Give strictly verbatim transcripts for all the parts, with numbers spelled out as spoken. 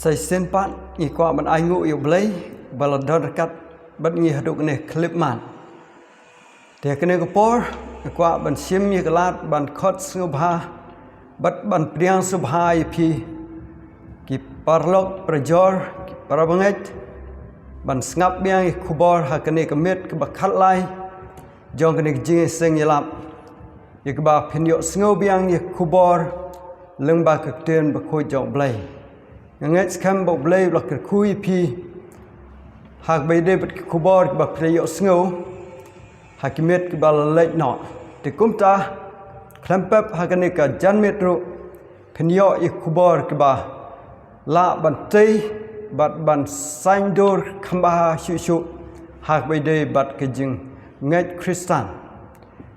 Sa shisien pat ngi kwah ban ainguh ïa U Blei ba la don ryngkat bad ngi haduh kane ka khyllipmat. Te ha kane ka por ngi kwah ban shim ïa ka lad ban khot sngewbha bad ban pdiang sngewbha ïa phi ki paralok parajor, ki parabangeit, ban sngap biang ïa ka khubor ha kane ka miet kaba khatlai jong kane ka jingïaseng ïalap, ïa kaba phin ïohsngew biang ïa ka khubor lyngba ka ktien bakhuid jong U Blei. Nga ngeit skhem ba U Blei u la kyrkhu ïa phi ha kaba ïadei bad ka khubor kaba phi la ïohsngew ha ki miet kiba la leit noh. Te kumta khlem pep ha kane ka janmiet ruh phin ïoh ïa ka khubor kaba lah ban tei bad ban saiñdur kham bha shuh shuh ha kaba ïadei bad ka jingngeit Khristan.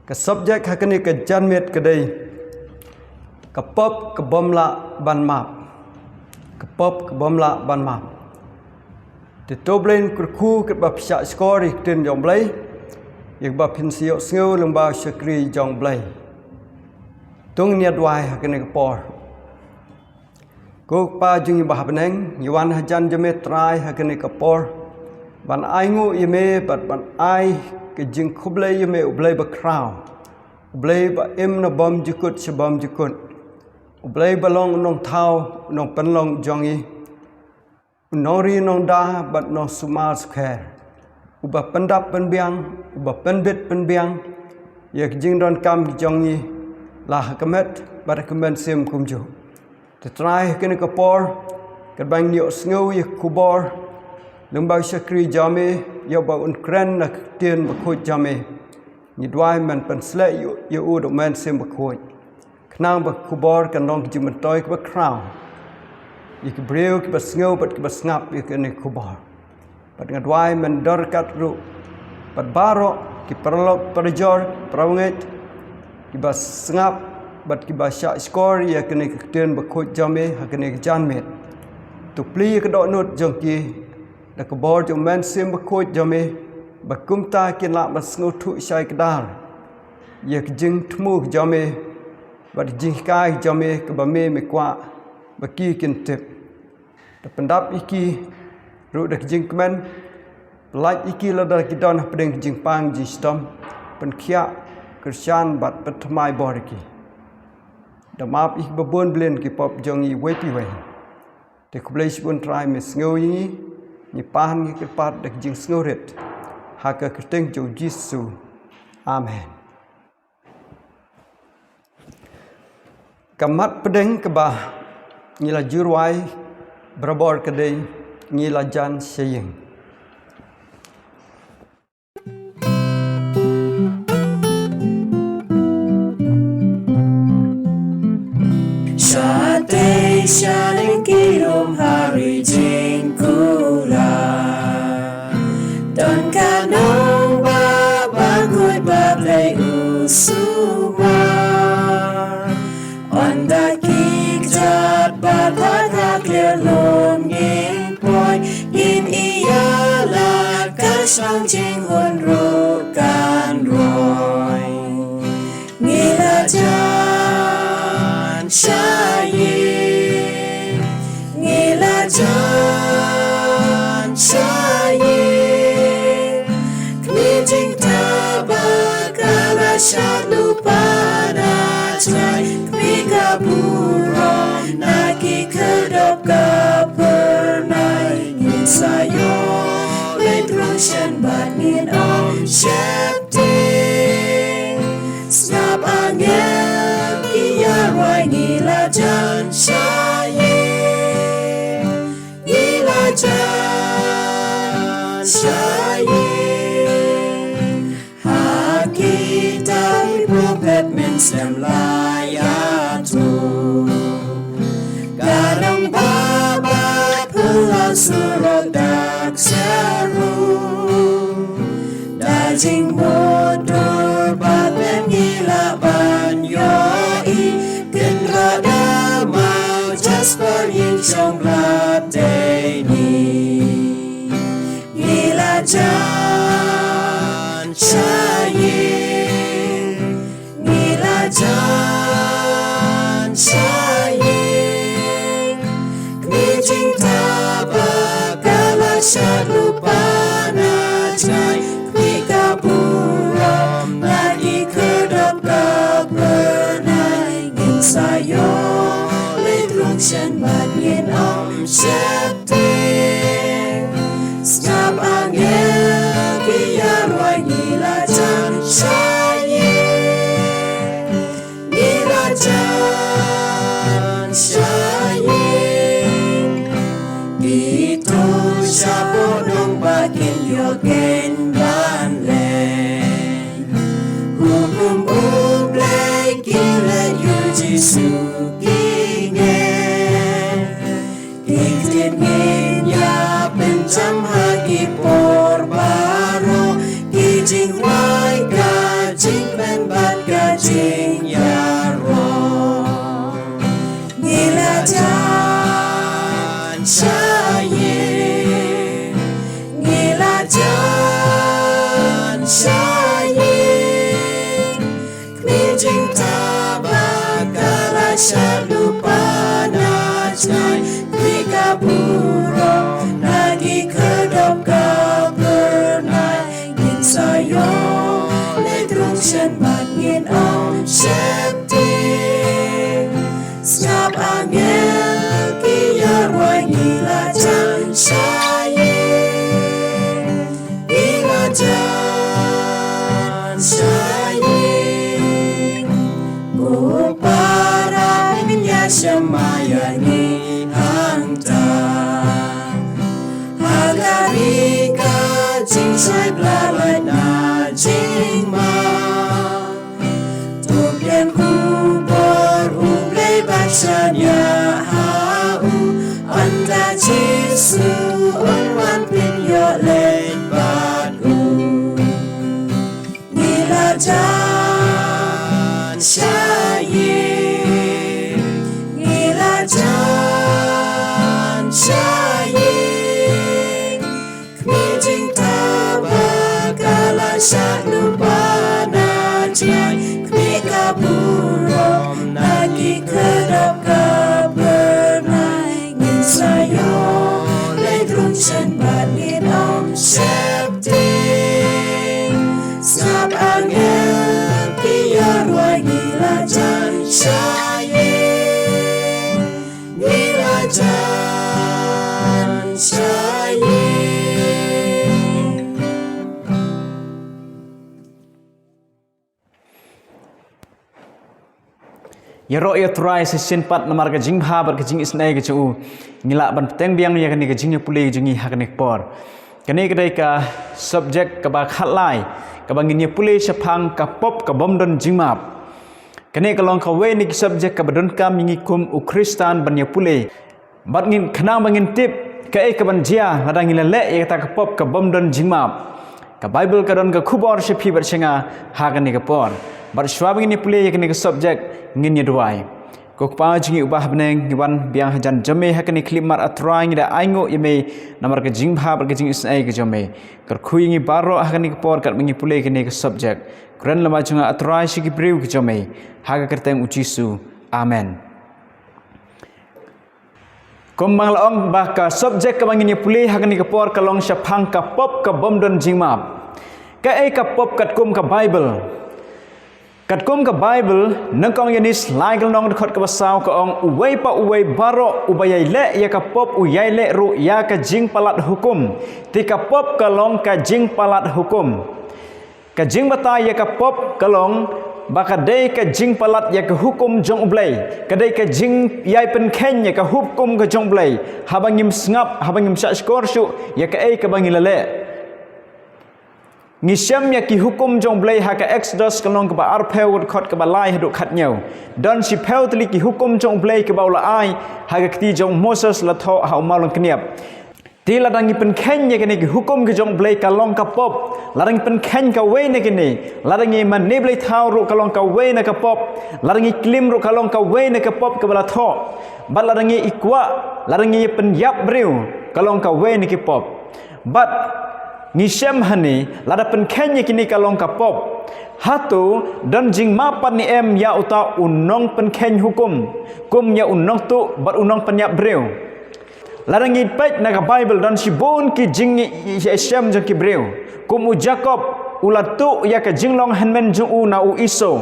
Ka subject ha kane ka janmiet ka dei ka pop ka bym lah ban map. Ka pop ka bym lah ban map. Te to U Blei un kyrkhu katba phi shah shkor ïa ka ktien jong U Blei, ïa kaba phin sa ïohsngew lyngba u shakri jong U Blei. To ngin ïa duwai ha kane ka por. Ko Kpa jong ngi ba ha bneng, ngi wan hajan jong me Trai ha kane ka por ban ainguh ïa me bad ban ai ka jingkhublei ïa me, U Blei bakhraw, U Blei ba im na bymjukut sha bymjukut, U Blei ba long u nongthaw, u nongpynlong jong ngi, u nongri nongda bad u nongsumar sukher, uba pyndap pynbiang, uba pynbit pynbiang ïa ka jingdonkam jong ngi la ha ka met bad ha ka mynsiem kumjuh. Te Trai ha kane ka por, katba ngi ïohsngew ïa ka khubor lyngba u shakri jong me, ïa uba un kren na ka ktien bakhuid jong me, ngi duwai men pynsleh ïa u da u Mynsiem Bakhuid, khnang ba ka khubor kan long ka jingmyntoi kaba khraw ïa ki briew kiba sngew bad kiba sngap ïa kane ka khubor. Bad nga duwai men don ryngkat ruh bad baroh ki paralok parajor, parabangeit kiba sngap bad kiba shah shkor ïa kane ka ktien bakhuid jong me ha kane ka janmiet. To plie ïa ka dohnud jong ki da ka bor jong u Mynsiem Bakhuid jong me, ba kumta kin lah ban sngewthuh shai kdar ïa ka jingthmu jong me bad ka jinghikai jong me kaba me, me kwah ba ki kin tip. Da pyndap ïa ki ruh da ka jingkmen, pyllait ïa ki lada ki don hapdeng ka jingpang jingshitom, pynkhiah, kyrshan bad pynthymmai bor ïa ki. Da map ïa ki babun bun ki pop jong ngi iwei pa iwei. Te khublei shibun Trai, me sngew ïa ngi, ngi pan ngi kyrpad da ka jingsngewrit ha ka kyrteng jong u Jisu. Amen. Ka mat pdeng kaba ngi la ju rwai barabor ka dei, ngi la jan sha ïing. Shatei sha lyngkhuh rum ha ri jingkular, don ka nongbah bakhuid ba Blei u sumar. Ynda ki kjat bad ha ka khlieh lum ngin poi, ngin ïalap ka shong jinghun ruh kan roi. Ngi la jan sha ïing, ngi la jan sha ïing. Kmie jingtbak ka la shad lypa na jngai, kmie ka burom na ki khyrdop ka phyrnai. Ngin sa ïoh leit rung shen bad ngin ym sheptieng. Sngap angel ki ïa rwai, ngi la jan sha ïing, ngi la jan sha ïing. Ha kitab ki prophet mynsiem la ïathuh, ka nongbah ba phylla surok dak jarum. Da jingmutdur ba pynïaid ngi lah ban ïohi, kynrad da maw jasper ïing shong blad dei ni. Ngi la jan sha ïing, ngi la jan sha ïing. Kmie jingtbak Shen bad ngin ym sheptieng. Sngap angel ki ïa rwai, ngi la jan sha ïing. Ngi la jan sha ïing. Ngi to sha bneng ba kin ïoh khein ban leit. Hukum U Blei ki leit, ïa U Jisu ki ngeit. Ki ktien ngin ïa pynjam ha ki por baroh, ki jingrwai, ka jingpynbeit, ka jingïaroh. Ngi la jan sha ïing, ngi la jan sha ïing. Khmih, jingtbak ka la shah lypa na jngai. Khmih, ka burom na ki khyrdop ka phyrnai. Ngin sa ïoh leit rung shen bad ngin ym sheptieng. Sngap angel ki ïa rwai, ngi la jan sha ïing. Ngi la jan sha ïing. Ko para, ngin ïa shim ïa ngi hangta. Ha ka ri ka jingshai ba la lait na jingma. To pdiang khubor U Blei ban shaniah ha u. Ynda Jisu un wan, phin ïoh leit bad u. Ngi la jan sha ïing, ngi la jan sha ïing. Khmih, jingtbak ka la shah lypa na jngai. Khmih, ka burom na ki khyrdop ka phyrnai. Ngin sa ïoh leit rung shen bad ngin ym sheptieng. Sngap angel ki ïa rwai, ngi la jan sha ïing. Ngi la jan sha ïing. Ïaroh ïa U Trai sa shisien pat namar ka jingbha bad ka jingisynei ka jong u. Ngi lah ban bteng biang ïa kane ka jingïapule jong ngi ha kane ka por. Kane ka dei ka subject kaba khatlai, kaba ngin ïapule shaphang ka pop ka bym don jingmap. Kane ka long kawei na ki subject kaba donkam ïa ngi kum u Khristan ban ïapule. Bad ngin, khnang ba ngin tip kaei kaban jia lada ngi la leh ïa kata ka pop ka bym don jingmap. Ka Baibl ka don ka khubor sha phi bad sha nga ha kane ka por. Bad shuwa ba ngin ïapule ïa kane ka subject, ngin ïa duwai. Ko Kpa jong ngi uba ha bneng, ngi wan biang hajan jong me ha kane ka khyllipmat, A Trai, ngi da ainguh ïa me namar ka jingbha bad ka jingisynei ka jong me. Kyrkhu ïa ngi baroh ha kane ka por katba ngi pule ïa kane ka subject. Kren lyngba jong nga, A Trai, sha ki briew ki jong me, ha ka kyrteng U Jisu. Amen. Kumba nga la ong ba ka subject kaba ngin ïa pule ha kane ka por ka long shaphang ka pop ka bym don jingmap. Kaei ka pop katkum ka Baibl? Katkum ka Baibl, Nyngkong Ïoannis lai ka lynnong dkhot kaba saw ka ong, uwei pa uwei baroh uba ïai leh ïa ka pop u ïai leh ruh ïa ka jingpalat hukum. Te ka pop ka long ka jingpalat hukum. Ka jingbatai ïa ka pop ka long ba ka dei ka jingpalat ïa ka hukum jong U Blei. Ka dei ka jingïai pynkheiñ ïa ka hukum ka jong U Blei. Haba ngim sngap, haba ngim shahshkor shuh ïa kaei kaba ngi la leh. Ngi shem ïa ki hukum jong U Blei ha ka Exodus ka lynnong kaba arphew, dkhot kaba lai haduh khathynñiew. Don shiphew tylli ki hukum jong U Blei kiba u la ai ha ka kti jong u Moses la thoh ha u mawlyngkniap. Te lada ngi pynkheiñ ïa kine ki hukum ki jong U Blei ka long ka pop. Lada ngi pynkheiñ kawei na kine, lada ngi mane blei thaw ruh ka long kawei na ka pop. Lada ngi klim ruh ka long kawei na ka pop kaba la thoh. Bad lada ngi ïa kwah, lada ngi ïa pynïap briew ka long kawei na ki pop. Bad ngi shem hangne, lada pynkheiñ ïa kine ka long ka pop. Hato don jingmap pat ne em ïa uta u nongpynkheiñ hukum, kum ïa u nongtuh bad u nongpynïap briew? Lada ngi peit na ka Baibl, don shibun ki jingïashem jong ki briew. Kum u Jakob, u la tuh ïa ka jinglong hynmen jong u na u Esau.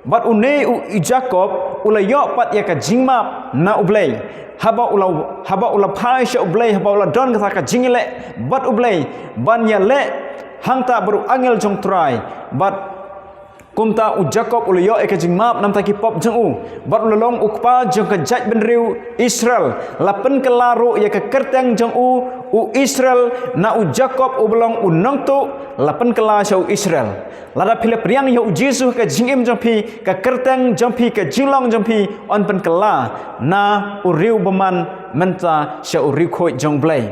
Bad une u, u Jakob, U la ïoh pat ïa ka jingmap na U Blei. Haba u la, haba u la phai sha U Blei, haba u la don kata ka jingïaleh bad U Blei ban ïaleh hangta bad u angel jong U Trai. Bad kumta u Jakob u la ïoh ïa ka jingmap namar ki pop jong u. Bad u la long u kpa jong ka jaitbynriew Israel. La pynkylla ruh ïa ka kyrteng jong u, u Israel, na u Jakob uba long u nongtuh, la pynkylla sha u Israel. Lada phi la pdiang ïa u Jisu ha ka jingim jong phi, ka kyrteng jong phi, ka jinglong jong phi yn pynkylla na u riew bymman mynta sha u riewkhuid jong U Blei.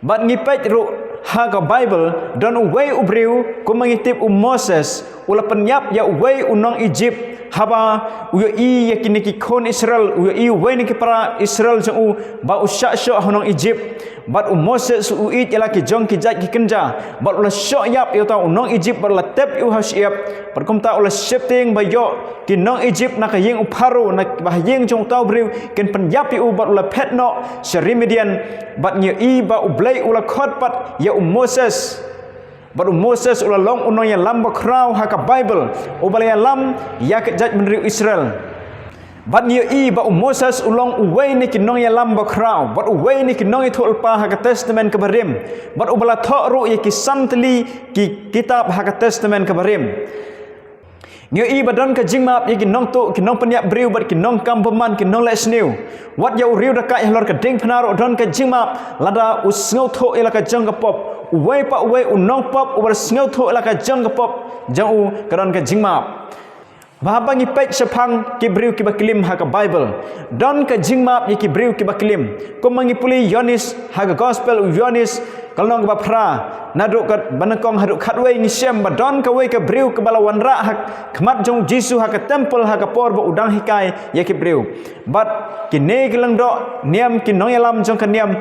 Bad ngi peit ruh ha ka Baibl, don uwei u briew, kumba ngi tip u Moses, u la pynïap ïa uwei u nong Ijipt, haba u ïohi ïa kine ki khun Israel, u ïohi uwei na ki para Israel jong u, ba u shah shoh ha u nong Ijipt. Bad u Moses u ïeit ïa la ki jong ki jait ki kynja, bad u la shoh ïap ïa uta u nong Ijipt, bad u la tep ïa u ha u shyiap, bad kumta u la sheptieng ba ïoh ki nong Ijipt na ka ïing u Pharaoh, na ba ha ïing jong uta u briew, kin pynïap ïa u, bad u la phet noh sha ri Midian. Bad ngi ïohi ba U Blei u la khot pat ïa u Moses. Bad u Moses u la long u nongïalam bakhraw ha ka Baibl, uba la ïalam ïa ka jaitbynriew Israel. Bad ngi ïohi ba u Moses u long uwei na ki nongïalam bakhraw, bad uwei na ki nongïathuhlypa ha ka Testament kaba rim. Bad uba la thoh ruh ïa ki san tylli ki kitab ha ka Testament kaba rim. Ngi ïohi ba don ka jingmap ïa ki nongtuh, ki nongpynïap briew, bad ki nongkam bymman, ki nongleh sniew. Wat ïa u riew dakaid halor ka diengphna ruh don ka jingmap, lada u sngewthuh ïa la ka jong ka pop. Uwei pa uwei u nongpop, uba sngewthuh ïa la ka jong ka pop jong u, ka don ka jingmap. Ba haba ngi peit shaphang ki briew kiba klim ha ka Baibl, don ka jingmap ïa ki briew kiba klim. Kumba ngi pule Ïoannis, ha ka Gospel u Ïoannis, ka lynnong kaba phra, naduh kaba nyngkong haduh khatwei, ngi shem ba don kawei ka briew kaba la wanrah ha khmat jong u Jisu ha ka templ ha ka por ba u dang hikai ïa ki briew. Bad kine ki lyngdoh niam, ki nongïalam jong ka niam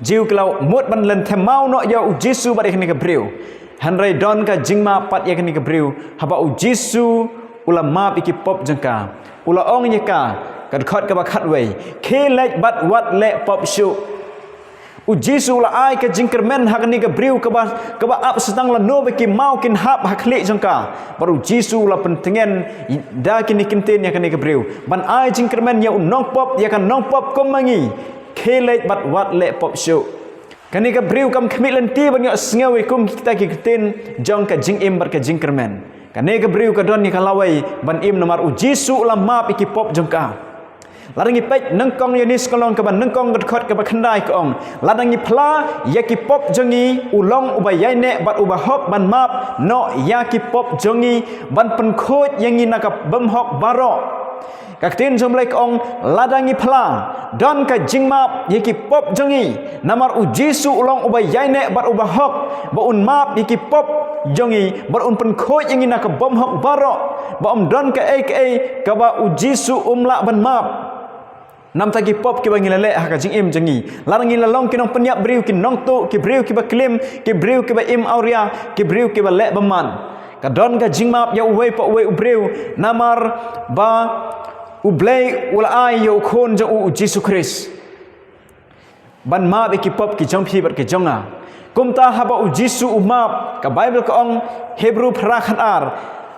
Jiw ki la mut ban lynthem maw noh ïa u Jisu bad ïa kane ka briew. Hynrei don ka jingmap pat ïa kane ka briew, haba u Jisu u la map ïa ki pop jong ka. U la ong ïa ka, ka dkhot kaba khatwei, khie leit bad wat leh pop shuh. U Jisu u la ai ka jingkyrmen ha kane ka briew kaba, kaba ap satang lano ba ki maw kin hap ha khlieh jong ka. Bad u Jisu u la pyntngen da kine ki ktien ïa kane ka briew, ban ai jingkyrmen ïa u nongpop, ïa ka nongpop kum ma ngi. Khie leit bad wat leh pop shuh. Kane ka briew kam khmih lynti ban ïohsngew ïa kum kita ki ktien jong ka jingim bad ka jingkyrmen. Kane ka briew ka don ïa ka lawei ban im namar u Jisu u la map ïa ki pop jong ka. Lada ngi peit nyngkong Ïoannis ka lynnong kaba nyngkong ka dkhot kaba khyndai ka ong, lada ngi phla ïa ki pop jong ngi, u long uba ïaineh bad uba hok ban map noh ïa ki pop jong ngi, ban pynkhuid ïa ngi na ka bymhok baroh. Ka ktien jong U Blei ka ong, lada ngi phla, don ka jingmap ïa ki pop jong ngi. Namar u Jisu u long uba ïaineh bad uba hok, ba un map ïa ki pop jong ngi, bad un pynkhuid ïa ngi na ka bymhok baroh, ba ym don kaei kaei kaba u Jisu um lah ban map. Namar ki pop kiba ngi la leh ha ka jingim jong ngi. Lada ngi la long ki nongpynïap briew, ki nongtuh, ki briew kiba klim, ki briew kiba im awria, ki briew kiba leh bymman. Ka don ka jingmap ïa uwei pa uwei u briew, namar ba U Blei u la ai ïa u khun jong u, u Jisu Khrist, ban map ïa ki pop ki jong phi bad ki jong nga. Kumta haba u Jisu u map, ka Baibl ka ong, Hebru phra khatar,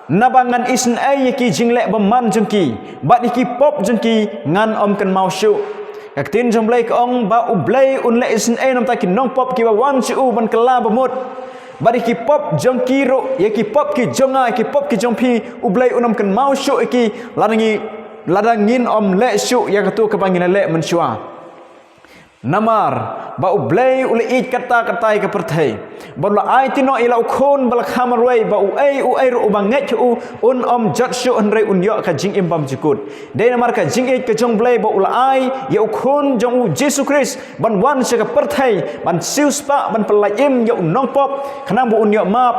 naba ngan isynei ïa ki jingleh bymman jong ki, bad ïa ki pop jong ki ngan ym kynmaw shuh. Ka ktien jong U Blei ka ong ba U Blei un leh isynei namar ki nongpop kiba wan sha u ban kylla bamut. Bad ïa ki pop jong ki ruh, ïa ki pop ki jong nga, ïa ki pop ki jong phi, U Blei un ym kynmaw shuh ïa ki, lada ngi, lada ngin ym leh shuh ïa kato kaba ngi la leh mynshuwa. Namar ba U Blei u la ïeit katta katta ïa ka pyrthei, ba u la aiti noh ïa la u khun ba la kha marwei, ba uei uei ruh uba ngeit ha u un ym jot shuh hynrei un ïoh ka jingim bymjukut. Dei namar ka jingïeit ka jong U Blei ba u la ai ïa u khun jong u Jisu Khrist ban wan sha ka pyrthei, ban siewspah, ban pyllait im ïa u nongpop, khnang ba un ïoh map,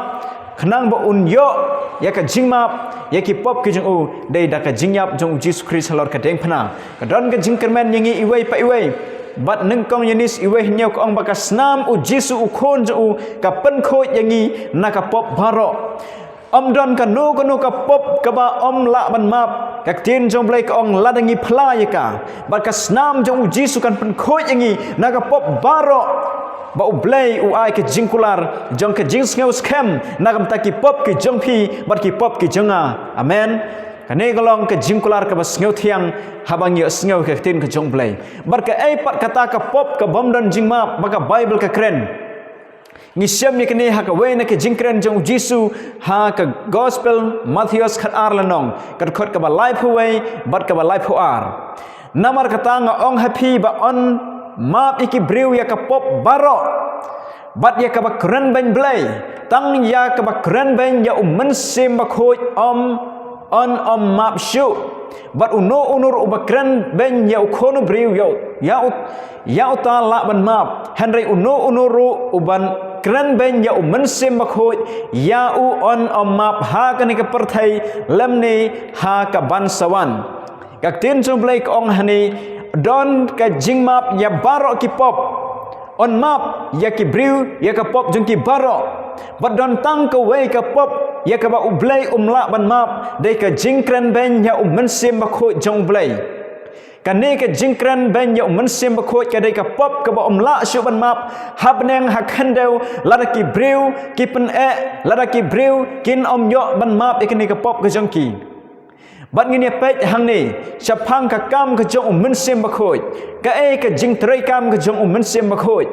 khnang ba un ïoh ïa ka jingmap ïa ki pop ki jong u. Dei da ka jingïap jong u Jisu Khrist halor ka diengphna. Ka don ka jingkyrmen ïa ngi iwei pa iwei. Bad nyngkong Ïoannis iwei hynñiew ka ong ba ka snam u Jisu u khun jong u ka pynkhuid ïa ngi na ka pop baroh. Ym don kano kano ka pop kaba ym lah ban map. Ka ktien jong U Blei ka ong lada ngi phla ïa ka, bad ka snam jong u Jisu kan pynkhuid ïa ngi na ka pop baroh. Ba U Blei u ai ka jingkular jong ka jingsngew skhem na ka bynta ki pop ki jong phi bad ki pop ki jong nga. Amen. Kane ka long ka jingkular kaba sngewthiang haba ngi ïohsngew ka ktien ka jong U Blei. Bad kaei pat kata ka pop ka bym don jingmap ba ka Baibl ka kren? Ngi shem ïa kane ha kawei na ki jingkren jong U Jisu ha ka Gospel Mathaios khatar lynnong, ka dkhot kaba laiphew wei bad kaba laiphew ar. Namar kata nga ong ha phi ba yn map ïa ki briew ïa ka pop baroh, bad ïa kaba krenbeiñ Blei, tang ïa kaba krenbeiñ ïa U Mynsiem Bakhuid ym, yn ym map shuh. Bad uno uno ruh uba krenbeiñ ïa U Khun u briew ïa u, ïa u, ïa uta lah ban map. Hynrei uno uno ruh uban krenbeiñ ïa U Mynsiem Bakhuid, ïa u yn ym map ha kane ka pyrthei lymne ha kaban sa wan. Ka ktien jong U Blei ka ong hangne, don ka jingmap ïa baroh ki pop. Yn map ïa ki briew ïa ka pop jong ki baroh. Bad don tang kawei ka pop ïa kaba U Blei um lah ban map, dei ka jingkrenbeiñ ïa U Mynsiem Bakhuid jong U Blei. Kane ka jingkrenbeiñ ïa U Mynsiem Bakhuid ka dei ka pop kaba um lah shuh ban map ha bneng ha khyndew, lada ki briew ki pyneh, lada ki briew kin ym ïoh ban map ïa kane ka pop ka jong ki. Bad ngin ïa peit hangne shaphang ka kam ka jong U Mynsiem Bakhuid. Kaei ka jingtreikam ka jong U Mynsiem Bakhuid?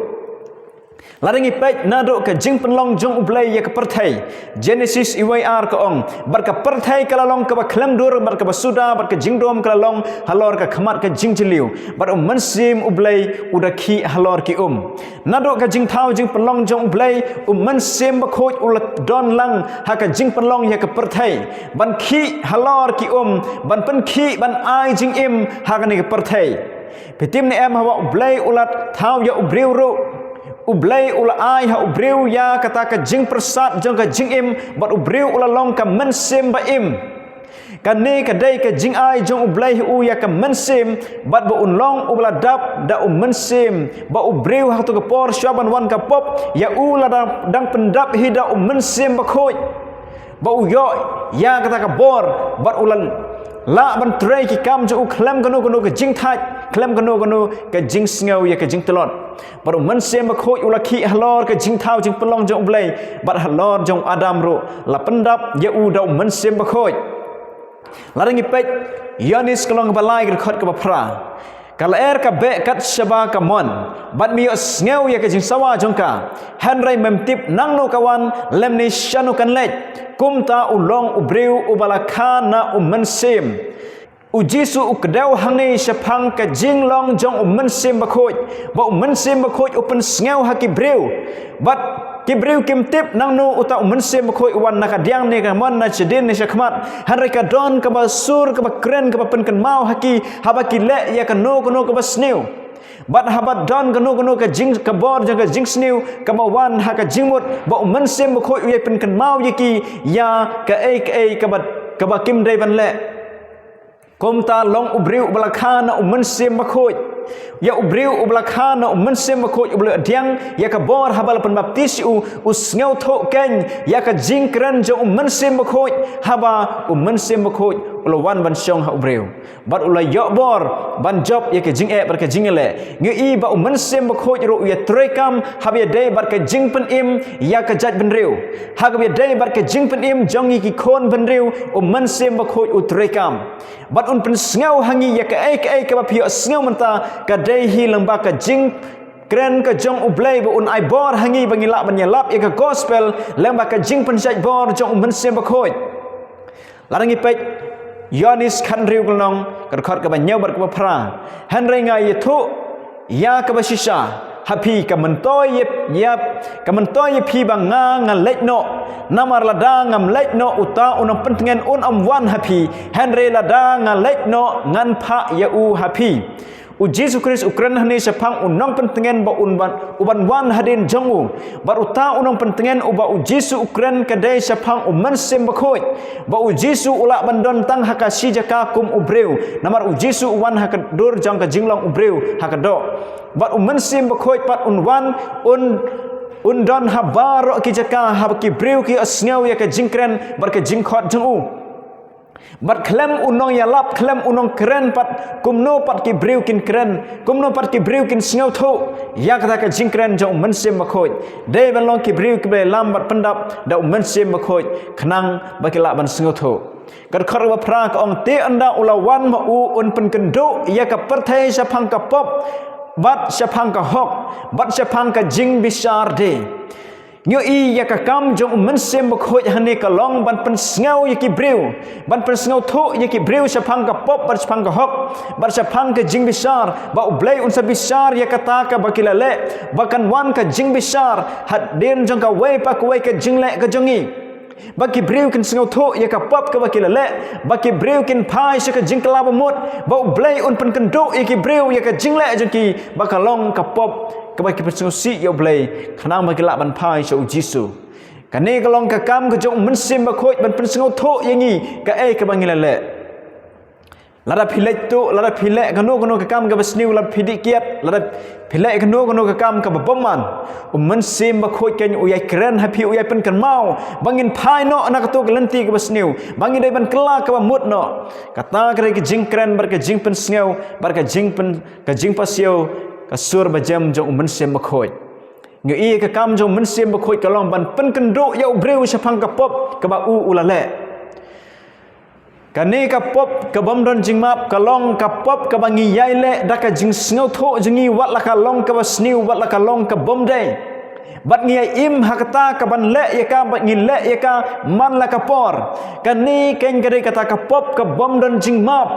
Lada ngi peit naduh ka jingpynlong jong U Blei ïa ka pyrthei, Genesis wei ar ka ong, bad ka pyrthei ka la long kaba khlem dur, bad kaba suda, bad ka jingdum ka la long halor ka khmat ka jingjylliew, bad U Mynsiem U Blei u da khih halor ki um. Naduh ka jingthaw jingpynlong jong U Blei, U Mynsiem Bakhuid u la don lang ha ka jingpynlong ïa ka pyrthei, ban khih halor ki um, ban pynkhih, ban ai jingim ha kane ka pyrthei. Phi tip ne em, haba U Blei u la thaw ïa u briew ruh, U Blei u la ai ha u briew ïa kata ka jingpyrsad jong ka jingim, bad u briew u la long ka mynsiem ba im. Kane ka dei ka jingai jong U Blei ha u ïa ka mynsiem, bad ba un long uba la dap da U Mynsiem, ba u briew ha kato ka por shuwa ban wan ka pop, ïa u la dang, dang pyndap hi da U Mynsiem Bakhuid. Ba u ïoh ïa kata ka bor, bad u la lah ban trei ki kam jong u khlem kano kano ka jingthait, khlem kano kano ka jingsngew ïa ka jingtlot. Bad U Mynsiem Bakhuid u la khih halor ka jingthaw jingpynlong jong U Blei, bad halor jong u Adam ruh la pyndap ïa u da U Mynsiem Bakhuid. Lada ngi peit Ïoannis ka lynnong kaba lai ka dkhot kaba phra. Ka lyer ka beh kat shaba ka mon, bad me ïohsngew ïa ka jingsawa jong ka. Hynrei mem tip nangno ka wan, lymne shano kan leit. Kumta u long u briew uba la kha na U Mynsiem. U Jisu u kdew hangne shaphang ka jinglong jong U Mynsiem Bakhuid, ba U Mynsiem Bakhuid u pynsngew ha ki briew. Bad ki briew kim tip nangno uta U Mynsiem Bakhuid u wan, na ka diang ne ka mon, na shadien ne shakhmat. Hynrei ka don kaba sur, kaba kren, kaba pynkynmaw ha ki, haba ki leh ïa kano kano kaba sniew. Bad haba don kano kano ka jing, ka bor jong ka jingsniew kaba wan ha ka jingmut, ba U Mynsiem Bakhuid u ïai pynkynmaw ïa ki ïa kaei kaei kaba, kaba kim dei ban leh. Kumta long u briew uba la kha na U Mynsiem Bakhuid. Ïa u briew uba la kha na U Mynsiem Bakhuid, uba la diang ïa ka bor haba la pynbaptis u, u sngewthuh keiñ ïa ka jingkren jong U Mynsiem Bakhuid, haba U Mynsiem Bakhuid u la wan ban shong ha u briew. Bad u la ïoh bor ban jop ïa ka jingeh bad ka jingïaleh. Ngi i ba U Mynsiem Bakhuid ruh u ïatreikam, haba ïadei bad ka jingpynim ïa ka jaitbynriew. Haba ïadei bad ka jingpynim jong ngi ki khun bynriew, U Mynsiem Bakhuid u treikam. Bad un pynsngew ha ngi ïa kaei kaei kaba phi ïohsngew mynta, ka dei hi lyngba ka jingkren ka jong U Blei, ba un ai bor ha ngi ba ngin lah ban ïalap ïa ka gospel, lyngba ka jingpynshait bor jong U Mynsiem Bakhuid. Lada ngi peit Ïoannis khathynriew ka lynnong, ka dkhot kaba hynñiew bad kaba phra. Hynrei nga ïathuh ïa kaba shisha ha phi, ka myntoi ïa, ïa, ka myntoi ïa phi ba nga, nga leit noh. Namar lada ngam leit noh, uta u nongpyntngen un ym wan ha phi. Hynrei lada nga leit noh, ngan phah ïa u ha phi. U Jisu Khrist u kren hangne shaphang u nongpyntngen ba un ban, u ban wan hadien jong u. Bad uta u nongpyntngen uba u Jisu u kren ka dei shaphang U Mynsiem Bakhuid. Ba u Jisu u lah ban don tang ha ka shi jaka kum u briew. Namar u Jisu u wan ha ka dur jong ka jinglong u briew ha ka doh. Bad U Mynsiem Bakhuid pat un wan, un, un don ha baroh ki jaka, haba ki briew ki ïohsngew ïa ka jingkren bad ka jingkhot jong u. Bad khlem u nongïalap, khlem u nongkren pat, kumno pat ki briew kin kren, kumno pat ki briew kin sngewthuh ïa kata ka jingkren jong U Mynsiem Bakhuid? Dei ban long ki briew kiba ïalam bad pyndap da U Mynsiem Bakhuid, khnang ba ki lah ban sngewthuh. Ka dkhot kaba phra ka ong, te ynda u la wan ma u un pynkynduh ïa ka pyrthei shaphang ka pop bad shaphang ka hok bad shaphang ka jingbishar de. Ngi ïohi ïa ka kam jong u Mynsiem Bakhuid hangne ka long ban pynsngew ïa ki briew, ban pynsngewthuh ïa ki briew shaphang ka pop bad shaphang ka hok bad shaphang ka jingbishar, ba U Blei un sa bishar ïa kata kaba ki la leh, ba kan wan ka jingbishar hadien jong kawei pa kawei ka jingleh ka jong ngi. Ba ki briew kin sngewthuh ïa ka pop kaba ki la leh, ba ki briew kin phai sha ka jingkylla bamut, ba U Blei un pynkynduh ïa ki briew ïa ka jingleh jong ki, ba ka long ka pop kaba ki pynsngewsih ïa U Blei, khnang ba ki lah ban phai sha U Jisu. Kane ka long ka kam ka jong u Mynsiem Bakhuid ban pynsngewthuh ïa ngi kaei kaba ngi la leh. Lada phi leh tu, lada phi leh kano kano ka kam kaba sniew, lada phi dih kiad, lada phi leh kano kano ka kam kaba bymman, u Mynsiem Bakhuid kan u ïai kren ha phi, u ïai pynkynmaw ba ngin phai noh na kato ka lynti kaba sniew, ba ngin dei ban kylla kaba mut noh. Kata ka dei ka jingkren bad ka jingpynsngew bad ka jingpyn, ka jingpasiaw ka sur bajem jong u Mynsiem Bakhuid. Ngi ïohi ka kam jong u Mynsiem Bakhuid ka long ban pynkynduh ïa u briew shaphang ka pop kaba u u la leh. Kane ka pop ka bym don jingmap ka long ka pop kaba ngi ïai leh da ka jingsngewthuh jong ngi, wat la ka long kaba sniew wat la ka long ka bym dei. Bad ngi ïai im ha kata ka ban leh ïa ka, bad ngi leh ïa ka man la ka por. Kane keiñ ka dei kata ka pop ka bym don jingmap.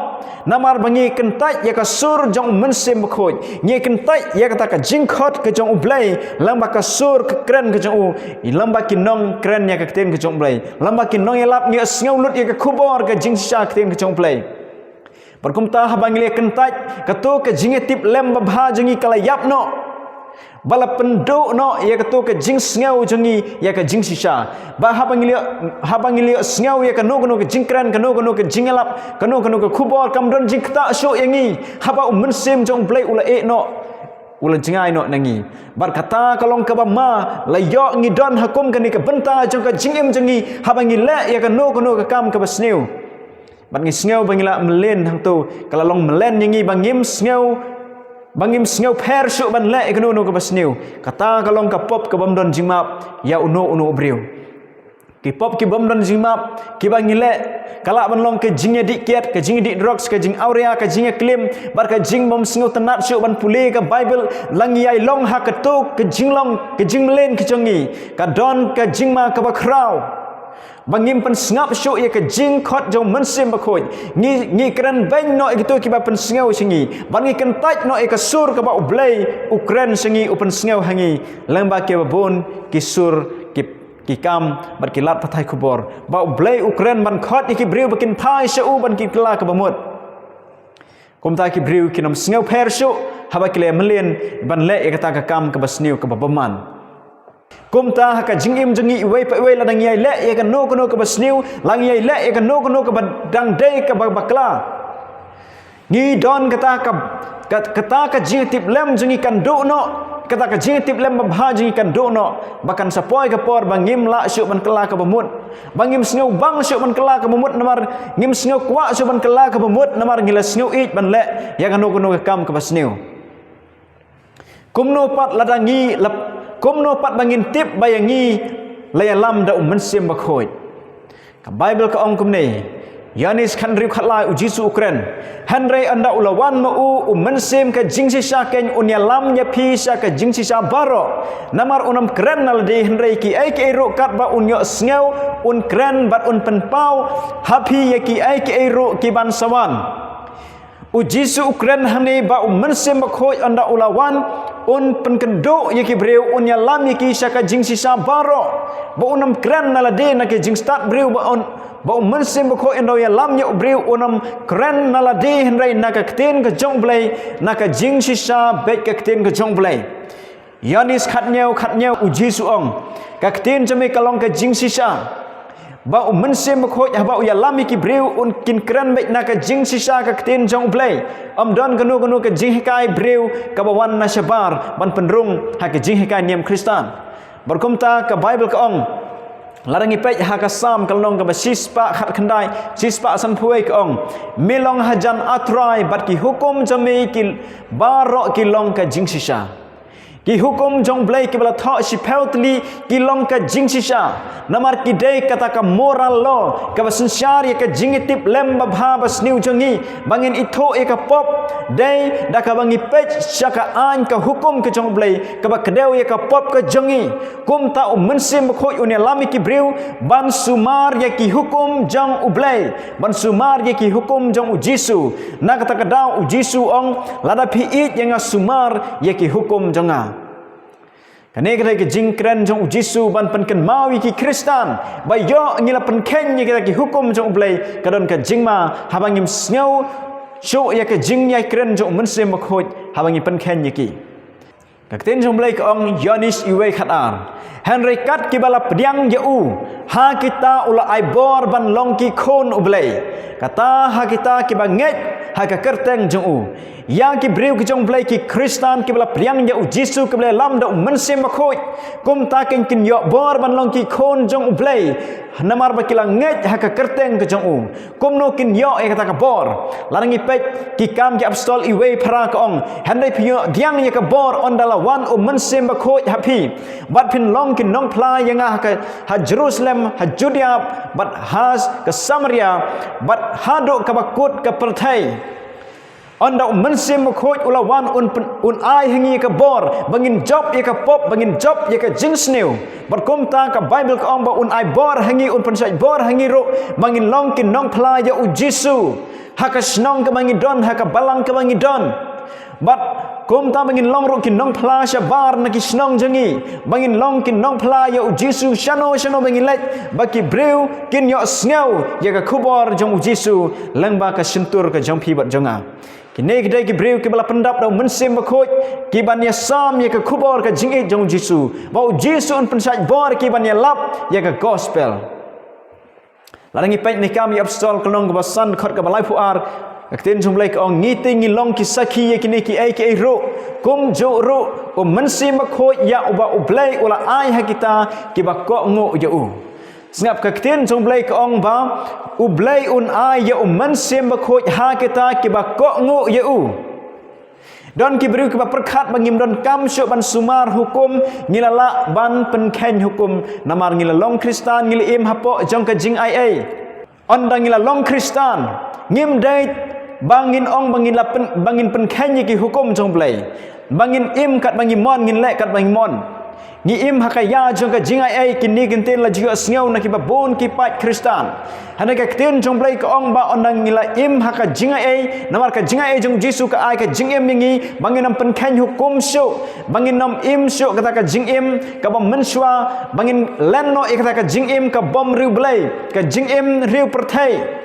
Namar ba ngi kyntait ïa ka sur jong u Mynsiem Bakhuid, ngi kyntait ïa kata ka jingkhot ka jong U Blei, lem bad ka sur ka kren ka jong u, lem bad ki nongkren ïa ka ktien ka jong U Blei, lem bad ki nongïalap, ngi sngew lut ïa ka khubor ka jingshisha ka ktien ka jong U Blei. Bad kumta haba ngi la kyntait, kato ka jingïatiplem babha jong ngi ka la ïap noh. Ba la pynduh noh ïa kato ka jingsngew jong ngi ïa ka jingshisha. Ba haba ngi la, haba ngi la sngew ïa kano kano ka jingkren, kano kano ka jingïalap, kano kano ka khubor, kam don jingktah shuh ïa ngi. Haba u Mynsiem jong U Blei u la ïeh noh, u la jngai noh na ngi. Bad kata ka long kaba ma, la ïoh ngi don ha kum kane ka bynta jong ka jingim jong ngi, haba ngi leh ïa kano kano ka kam kaba sniew. Bad ngi sngew ba ngi la mlien hangto, ka la long mlien ïa ngi ba ngim sngew, ba ngim sngew pher shuh ban leh ïa kano kano kaba sniew. Kata ka long ka pop ka bym don jingmap ïa uno uno u briew. Ki pop ki bym don jingmap kiba ngi leh, ka lah ban long ka jingïadih kiad, ka jingïadih drugs, ka jingawria, ka jingïaklim, bad ka jingbym sngewtynnat shuh ban pule ka Baibl. La ngi ïai long ha kato ka jinglong, ka jingmlien ka jong ngi, ka don ka jingma kaba khraw. Ba ngim pynsngap shuh ïa ka jingkhot jong u Mynsiem Bakhuid. Ngi, ngi kren beiñ noh ïa kito kiba pynsngew sha ngi. Bad ngi kyntait noh ïa ka sur kaba U Blei u kren sha ngi, u pynsngew ha ngi. Lem bad kiba bun ki sur, ki, ki kam bad ki lad pathai khubor. Ba U Blei u kren ban khot ïa ki briew ba kin phai sha u, ban kin kylla kaba mut. Kumta ki briew kin ym sngew pher shuh haba ki la mlien ban leh ïa kata ka kam kaba sniew kaba bymman. Kumta ha ka jingim jong ngi iwei pa iwei, lada ngi ïai leh ïa kano kano kaba sniew, la ngi ïai leh ïa kano kano kaba dang dei kaba bakla, ngi don kata ka, ka, kata ka jingïatiplem jong ngi kan duh noh, kata ka jingïatiplem babha jong ngi kan duh noh, ba kan sa poi ka por ba ngim lah shuh ban kylla kaba mut. Ba ngim sngewbang shuh ban kylla kaba mut namar, ngim sngew kwah shuh ban kylla kaba mut namar ngi la sngew ïeit ban leh ïa kano kano ka kam kaba sniew. Kumno pat lada ngi la, kumno pat ba ngin tip ba ïa ngi la ïalam da u Mynsiem Bakhuid? Ka Baibl ka ong kumne, Ïoannis khathynriew khatlai, u Jisu u kren, hynrei ynda u la wan ma u, u Mynsiem ka jingshisha keiñ un ïalam ïa phi sha ka jingshisha baroh. Namar un ym kren na lade, hynrei kiei kiei ruh katba un ïohsngew un kren bad un pynpaw ha phi ïa kiei kiei ruh kiban sa wan. U Jisu u kren hangne ba u Mynsiem Bakhuid ynda u la wan, un pynkynduh ïa ki briew, un ïalam ïa ki sha ka jingshisha baroh. Ba un ym kren na lade na ka jingstad briew, ba un, ba u Mynsiem Bakhuid ynda u ïalam ïa u briew un ym kren na lade hynrei na ka ktien ka jong u Blei, na ka jingshisha beit ka ktien ka jong u Blei. Ïoannis khathynñiew khathynñiew, u Jisu ong, ka ktien jong me ka long ka jingshisha. Ba u Mynsiem Bakhuid haba u ïalam ïa ki briew un kin kren beit na ka jingshisha ka ktien jong u Blei. Ym don kano kano ka jinghikai briew kaba wan na shabar ban pynrung ha ka jinghikai niam Khristan. Bad kumta ka Baibl ka ong, lada ngi peit ha ka Salm ka lynnong kaba shispah khatkhyndai, shispah sanphew wei ka ong, me long hajan, A Trai, bad ki hukum jong me ki baroh ki long ka jingshisha. Ki hukum jong U Blei kiba la thoh shiphew tylli ki long ka jingshisha. Namar ki dei kata ka moral law, kaba synshar ïa ka jingïatiplem babha basniew jong ngi, ba ngin ithuh ïa ka pop, dei da kaba ngi peit sha ka aiñ ka hukum ka jong U Blei, kaba kdew ïa ka pop ka jong ngi. Kumta U Mynsiem Bakhuid un ïalam ïa ki briew ban sumar ïa ki hukum jong U Blei, ban sumar ïa ki hukum jong U Jisu. Na kata ka daw U Jisu u ong, lada phi ïeit ïa nga, sumar ïa ki hukum jong nga. Kane ka dei ka jingkren jong U Jisu ban pynkynmaw ïa ki Khristan ba ïoh ngi la pynkheiñ ïa kita ki hukum jong U Blei, ka don ka jingma haba ngim sngew shuh ïa ka jingïakren jong U Mynsiem Bakhuid haba ngi pynkheiñ ïa ki. Ka ktien jong U Blei ka ong, Ïoannis wei khat ar: Hynrei kat kiba la pdiang ïa u, ha kita u la ai bor ban long ki khun U Blei, kata ha kita kiba ngeit ha ka kyrteng jong u. Ïa ki briew ki jong U Blei, ki Khristan kiba la pdiang ïa U Jisu, kiba la ïalam da U Mynsiem Bakhuid, kumta kin, kin ïoh bor ban long ki khun jong U Blei, namar ba ki la ngeit ha ka kyrteng ka jong u. Kumno kin ïoh ïa kata ka bor? Lada ngi peit Ki Kam ki Apostol wei phra ka ong, hynrei phin ïoh pdiang ïa ka bor ynda la wan U Mynsiem Bakhuid ha phi, bad phin long ki nongphla ïa nga ha ka, ha Jerusalem, ha Judea, bad ha ka Samaria, bad haduh kaba kut ka pyrthei. Ynda U Mynsiem Bakhuid u la wan un pyn-, un ai ha ngi ka bor ba ngin jop ïa ka pop, ba ngin jop ïa ka jingsniew. Bad kumta ka Baibl ka ong ba un ai bor ha ngi, un pynshait bor ha ngi ruh ba ngin long ki nongphla ïa U Jisu ha ka shnong kaba ngi don, ha ka balang kaba ngi don. Bad kumta ba ngin long ruh ki nongphla shabar na ki shnong jong ngi, ba ngin long ki nongphla ïa U Jisu shano shano ba ngi leit, ba ki briew kin ïohsngew ïa ka khubor jong U Jisu lyngba ka shyntur ka jong phi bad jong nga. Kine ki dei ki briew kiba la pyndap da U Mynsiem Bakhuid, ki ban ïasam ïa ka khubor ka jingïeit jong U Jisu, ba U Jisu un pynshait bor ki ban ïalap ïa ka gospel. Lada ngi peit na Ki Kam ki Apostol ka lynnong kaba san, dkhot kaba laiphew ar, ka ktien jong U Blei ka ong, ngi te ngi long ki sakhi ïa kine kiei kiei ruh, kumjuh ruh U Mynsiem Bakhuid ïa uba U Blei u la ai ha kita kiba kohnguh ïa u. Sngap, ka ktien jong U Blei ka ong ba U Blei un ai ïa U Mynsiem Bakhuid ha kita kiba kohnguh ïa u. Don ki briew kiba pyrkhat ba ngim donkam shuh ban sumar hukum, ngi la lah ban pynkheiñ hukum, namar ngi la long Khristan, ngi la im hapoh jong ka jingaiei. Ynda ngi la long Khristan, ngim dei ba ngin ong ba ngin la pyn-, ba ngin pynkheiñ ïa ki hukum jong U Blei, ba ngin im katba ngi mon, ngin leh katba ngi mon. Ngi im ha ka ïa jong ka jingaiei, kine ki ktien la ju ïohsngew na kiba bun ki paid Khristan. Hynrei ka ktien jong U Blei ka ong ba ynda ngi la im ha ka jingaiei, namar ka jingaiei jong U Jisu ka ai ka jingim ïa ngi, ba ngin ym pynkheiñ hukum shuh, ba ngin ym im shuh kata ka jingim ka bym mynshuwa, ba ngin len noh ïa kata ka jingim ka bym riewblei, ka jingim riew pyrthei.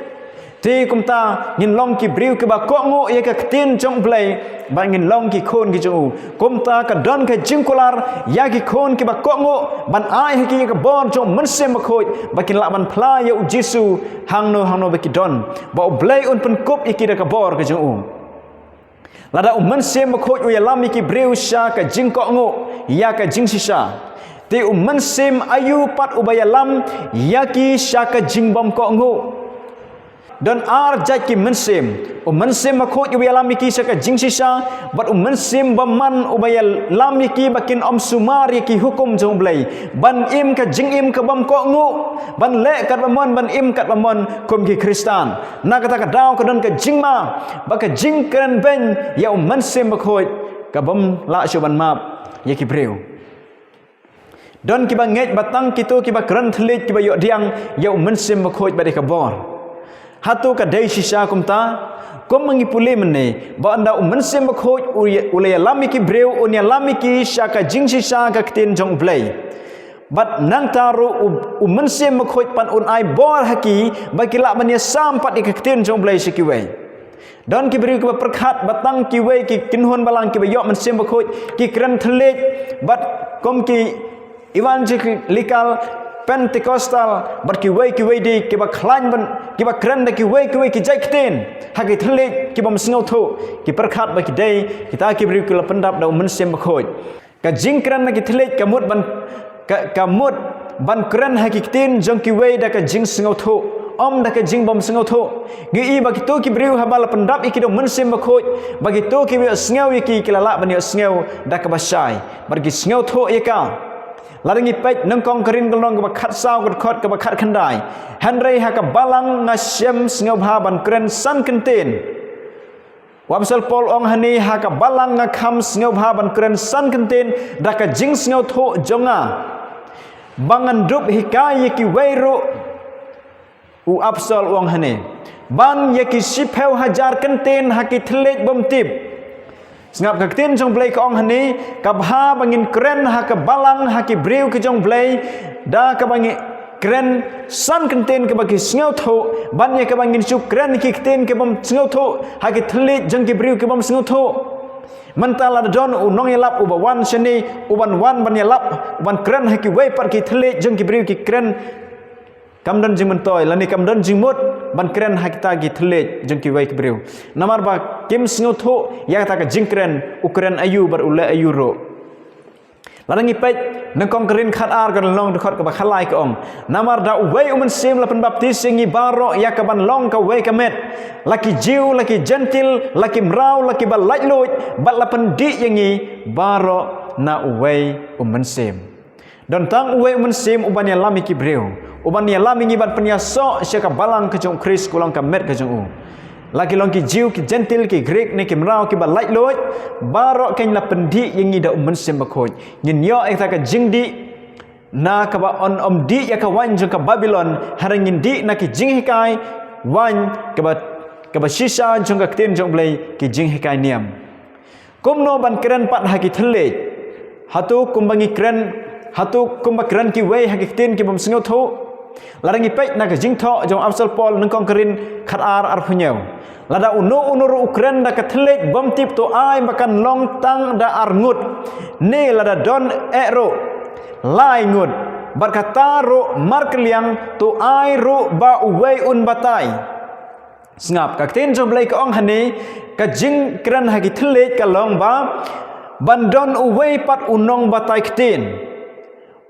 Te kumta ngin long ki briew kiba kohnguh ïa ka ktien jong U Blei, ba ngin long ki khun ki jong u. Kumta ka don ka jingkular ïa ki khun kiba kohnguh ban ai ha ki ïa ka bor jong U Mynsiem Bakhuid ba kin lah ban phla ïa U Jisu hangno hangno ba ki don, ba U Blei un pynkup ïa ki da ka bor ka jong u. Lada U Mynsiem Bakhuid u ïalam ïa ki briew sha ka jingkohnguh ïa ka jingshisha, te u mynsiem aïu pat uba ïalam ïa ki sha ka jingbymkohnguh? Don ar jait ki mynsiem. U Mynsiem Bakhuid uba ïalam ïa ki sha ka jingshisha, bad u mynsiem bymman uba ïalam ïa ki ba kin ym sumar ïa ki hukum jong U Blei, ban im ka jingim ka bymkohnguh, ban leh katba mon, ban im katba mon kum ki Khristan. Na kata ka daw ka don ka jingma ba ka jingkren beiñ ïa U Mynsiem Bakhuid ka bym lah shuh ban map ïa ki briew. Don kiba ngeit ba tang kito kiba kren thylliej kiba ïoh pdiang ïa U Mynsiem Bakhuid bad ïa ka bor. Hato ka dei shisha kumta? Kum ma ngi pule mynne, ba ynda U Mynsiem Bakhuid u ïa-, u la ïalam ïa ki briew, un ïalam ïa ki sha ka jingshisha ka ktien jong U Blei. Bad nangta ruh u, U Mynsiem Bakhuid pat un ai bor ha ki ba ki lah ban ïasam pat ïa ka ktien jong U Blei sha kiwei. Don ki briew kiba pyrkhat ba tang kiwei ki kynhun balang kiba ïoh Mynsiem Bakhuid ki kren thylliej, bad kum ki Evangelical, Pentecostal, bad kiwei kiwei de kiba khlaiñ ban, kiba kren da kiwei kiwei ki jait ktien ha ki thylliej ki bym sngewthuh, ki pyrkhat ba ki dei kita ki briew ki la pyndap da U Mynsiem Bakhuid. Ka jingkren na ki thylliej ka mut ban, ka, ka mut ban kren ha ki ktien jong kiwei da ka jingsngewthuh. Ym da ka jingbymsngewthuh. Ngi i ba kito ki briew haba la pyndap ïa ki da u Mynsiem Bakhuid, ba kito kiba ïohsngew ïa ki ki la lah ban ïohsngew da kaba shai, bad ki sngewthuh ïa ka. Lada ngi peit Nyngkong Korinth ka lynnong kaba khatsaw, ka dkhot kaba khatkhyndai: Hynrei ha ka balang nga shem sngewbha ban kren san kyntien. U Apostol Paul ong hangne: Ha ka balang nga kham sngewbha ban kren san kyntien da ka jingsngewthuh jong nga, ba ngan dup hikai ïa kiwei ruh. U Apostol u ong hangne: Ban ïa ki shiphew hajar kyntien ha ki thylliej bymtip. Sngap, ka ktien jong U Blei ka ong hangne: Ka bha ba ngin kren ha ka balang, ha ki briew ki jong U Blei, da kaba ngi kren san kyntien kaba ki sngewthuh, ban ïa kaba ngin shu kren ki ktien ki bym sngewthuh ha ki thylliej jong ki briew ki bym sngewthuh. Mynta lada don u nongïalap uba wan shane, uban wan ban ïalap, uban kren ha kiwei pat ki thylliej jong ki briew ki kren, kam don jingmyntoi, lane kam don jingmut ban kren ha kita ki thylliej jong kiwei ki briew. Namar ba kim sngewthuh ïa kata ka jingkren, u kren aïu bad u leh aïu ruh. Lada ngi peit Nyngkong Korinth khatar ka lynnong, dkhot kaba khatlai ka ong: Namar da uwei u Mynsiem la pynbaptis ïa ngi baroh ïa kaban long kawei ka met, la ki Jiw, la ki Jentil, la ki mraw, la kiba laitluid, bad la pyndih ïa ngi baroh na uwei u Mynsiem. Don tang uwei u Mynsiem uban ïalam ïa ki briew, uban ïalam ïa ngi ban pynïasoh sha ka balang ka jong u Khrist, ka long ka met ka jong u. La ki long ki Jiw, ki Jentil, ki Grik, ne ki mraw, kiba laitluid, baroh kein la pyndih ïa ngi da u Mynsiem Bakhuid. Ngin ïoh ïa kata ka jingdih na kaba yn ym dih ïa ka waiñ jong ka Babilon, hynrei ngin dih na ki jinghikai waiñ kaba, kaba shisha jong ka ktien jong U Blei, ki jinghikai niam. Kumno ban kren pat ha ki thylliej? Hato kumba ngi kren, hato kumba kren kiwei ha ki ktien ki bym sngewthuh? Lada ngi peit na ka jingthoh jong u Apostol Paul, Nyngkong Korinth khatar, arphew hynñiew: Lada uno uno ruh u kren da ka thylliej bymtip, to ai ba kan long tang da ar ngut. Ne lada don eh ruh, lai ngut. Bad kata ruh markylliang, to ai ruh ba uwei un batai. Sngap, ka ktien jong U Blei ka ong hangne, ka jingkren ha ki thylliej ka long ba ban don uwei pat u nongbatai ktien.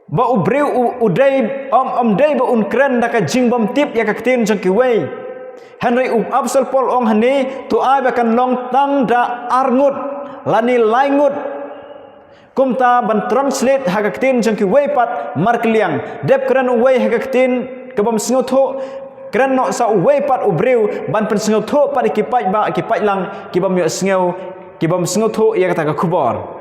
Ba u briew u, u dei, ym, ym dei ba un kren da ka jingbymtip ïa ka ktien jong kiwei. Hynrei u Apostol Paul ong hangne, to ai ba kan long tang da ar ngut, lane lai ngut. Kumta ban translate ha ka ktien jong kiwei pat markylliang. Dep kren uwei ha ka ktien ka bym sngewthuh, kren noh sa uwei pat u briew ban pynsngewthuh pat ïa ki paidbah, ki paidlang, ki bym ïohsngew, ki bym sngewthuh ïa kata ka khubor.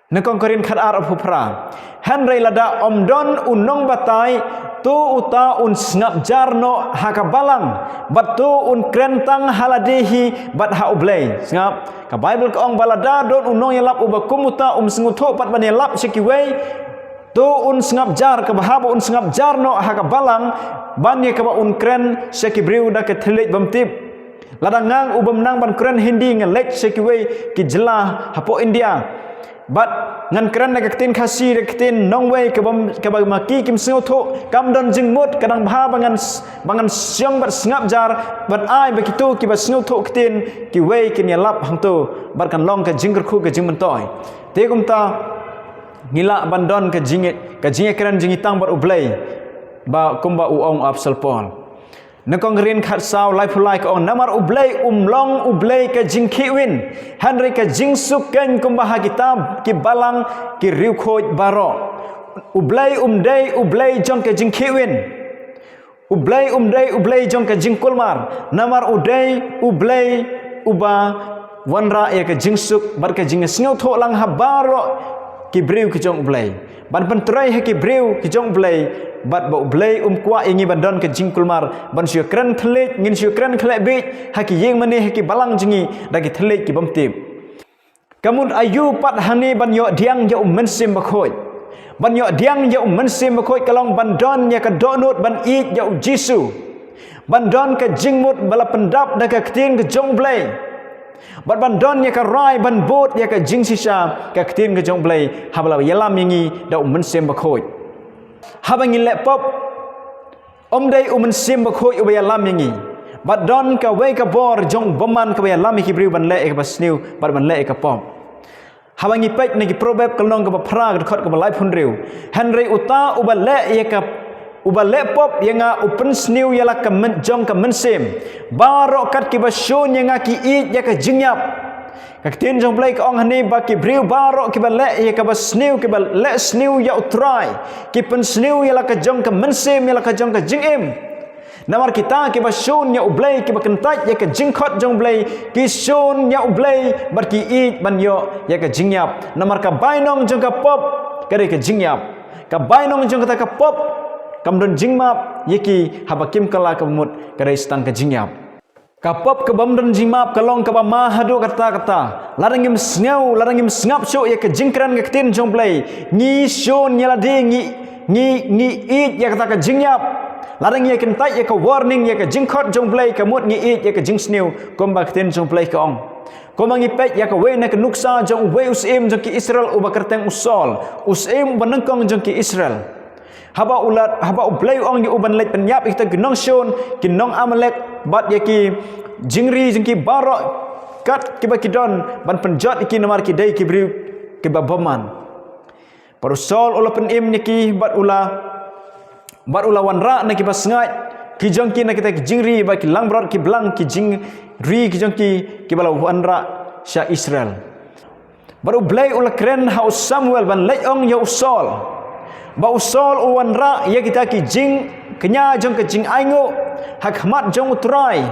Nyngkong Korinth khatar, arphew phra: Hynrei lada ym don u nongbatai, to uta un sngap jar noh ha ka balang, bad to un kren tang ha lade hi bad ha U Blei. Sngap, ka Baibl ka ong ba lada don u nongïalap uba kum uta um sngewthuh pat ban ïalap sha kiwei, to un sngap jar, kaba haba un sngap jar noh ha ka balang, ban ïa kaba un kren sha ki briew da ka thylliej bymtip. Lada nga u bym nang ban kren Hindi, nga leit sha kiwei ki jylla hapoh India, bad ngan kren da ka ktien Khasi, da ka ktien nongwei kaba, kaba ma ki kim sngewthuh, kam don jingmut, ka dang bha ba ngan s-, ba ngan shong bad sngap jar, bad ai ba kito kiba sngewthuh ktien kiwei kin ïalap hangto, bad kan long ka jingkyrkhu ka jingmyntoi. Te kumta ngi lah ban don ka jing, ka jingïakren jingïatang bad U Blei, ba kumba u ong u Apostol Paul. Nyngkong Korinth khatsaw, laiphew lai ka ong: Namar U Blei um long U Blei ka jingkhihwin, hynrei ka jingsuk keiñ kumba ha kita ki balang ki riewkhuid baroh. U Blei um dei U Blei jong ka jingkhihwin. U Blei um dei U Blei jong ka jingkulmar, namar u dei U Blei uba wanrah ïa ka jingsuk bad ka jingsngewthuh lang ha baroh ki briew ki jong U Blei. Ban pyntrei ha ki briew ki jong U Blei, bad ba U Blei um kwah ïa ngi ban don ka jingkulmar, ban shu kren thylliej, ngin shu kren khleh bieit ha ki ïing mane, ha ki balang jong ngi, da ki thylliej ki bym tip. Ka mut aïu pat hangne ban ïoh pdiang ïa u Mynsiem Bakhuid? Ban ïoh pdiang ïa u Mynsiem Bakhuid ka long ban don ïa ka dohnud ban ïeit ïa U Jisu. Ban don ka jingmut ba la pyndap da ka ktien ka jong U Blei. Bad ban don ïa ka rai ban bud ïa ka jingshisha ka ktien ka jong U Blei haba la ïalam ïa ngi da u Mynsiem Bakhuid. Haba ngi leh pop, ym dei u Mynsiem Bakhuid uba ïalam ïa ngi. Bad don kawei ka bor jong u bymman kaba ïalam ïa ki briew ban leh ïa kaba sniew bad ban leh ïa ka pop. Haba ngi peit na ki Proverb ka lynnong kaba phra, ka dkhot kaba laiphew hynriew: Hynrei uta uba leh ïa ka Uba leh pop ïa nga u pynsniew ïa la ka men jong ka mynsiem. Baroh kat kiba shun ïa nga ki ïeit ïa ka jingïap. Ka ktien jong Blei ka ong hangne ba ki briew baroh kiba leh ïa kaba sniew, kiba leh sniew ïa U Trai, ki pynsniew ïa la ka jong ka mynsiem, ïa la ka jong ka jingim. Namar kita kiba shun ïa U Blei, kiba kyntait ïa ka jingkhot jong U Blei, ki shun ïa U Blei bad ki ïeit ban ïoh ïa ka jingïap. Namar ka bainong jong ka pop ka dei ka jingïap. Ka bainong jong kata ka pop kam don jingmap ïa ki, haba kim kylla kaba mut ka dei tang ka jingïap. Ka pop kabym don jingmap ka long kaba ma haduh katta katta. Lada ngim sngew, lada ngim sngap shuh ïa ka jingkren ka ktien jong U Blei, ngi shun ïa lade, ngi, ngi, ngi ïeit ïa kata ka jingïap. Lada ngi ïa kyntait ïa ka warning, ïa ka jingkhot jong U Blei, ka mut ngi ïeit ïa ka jingsniew, kumba ka ktien jong U Blei ka ong. Kumba ngi peit ïa kawei na ka nuksa jong uwei u syiem jong ki Israel uba kyrteng u Saul, u syiem uba nyngkong jong ki Israel. Haba u la, haba U Blei u ong ïa u ban leit pynïap ïa kita ki nongshun, ki nong Amalek, bad ïa ki jingri jong ki baroh kat kiba ki don, ban pynjot ïa ki namar ki dei ki briew kiba bymman. Bad u Saul u la pynim ïa ki bad u la, bad u la wanrah na kiba sngaid ki jong ki na kita ki jingri, bad ki langbrot ki blang ki jingri ki jong ki kiba la wanrah sha Israel. Bad U Blei u la kren ha u Samuel ban leit ong ïa u Saul. Bad u Saul u wanrah ïa kita ki jingkñia jong ka jingainguh ha khmat jong U Trai.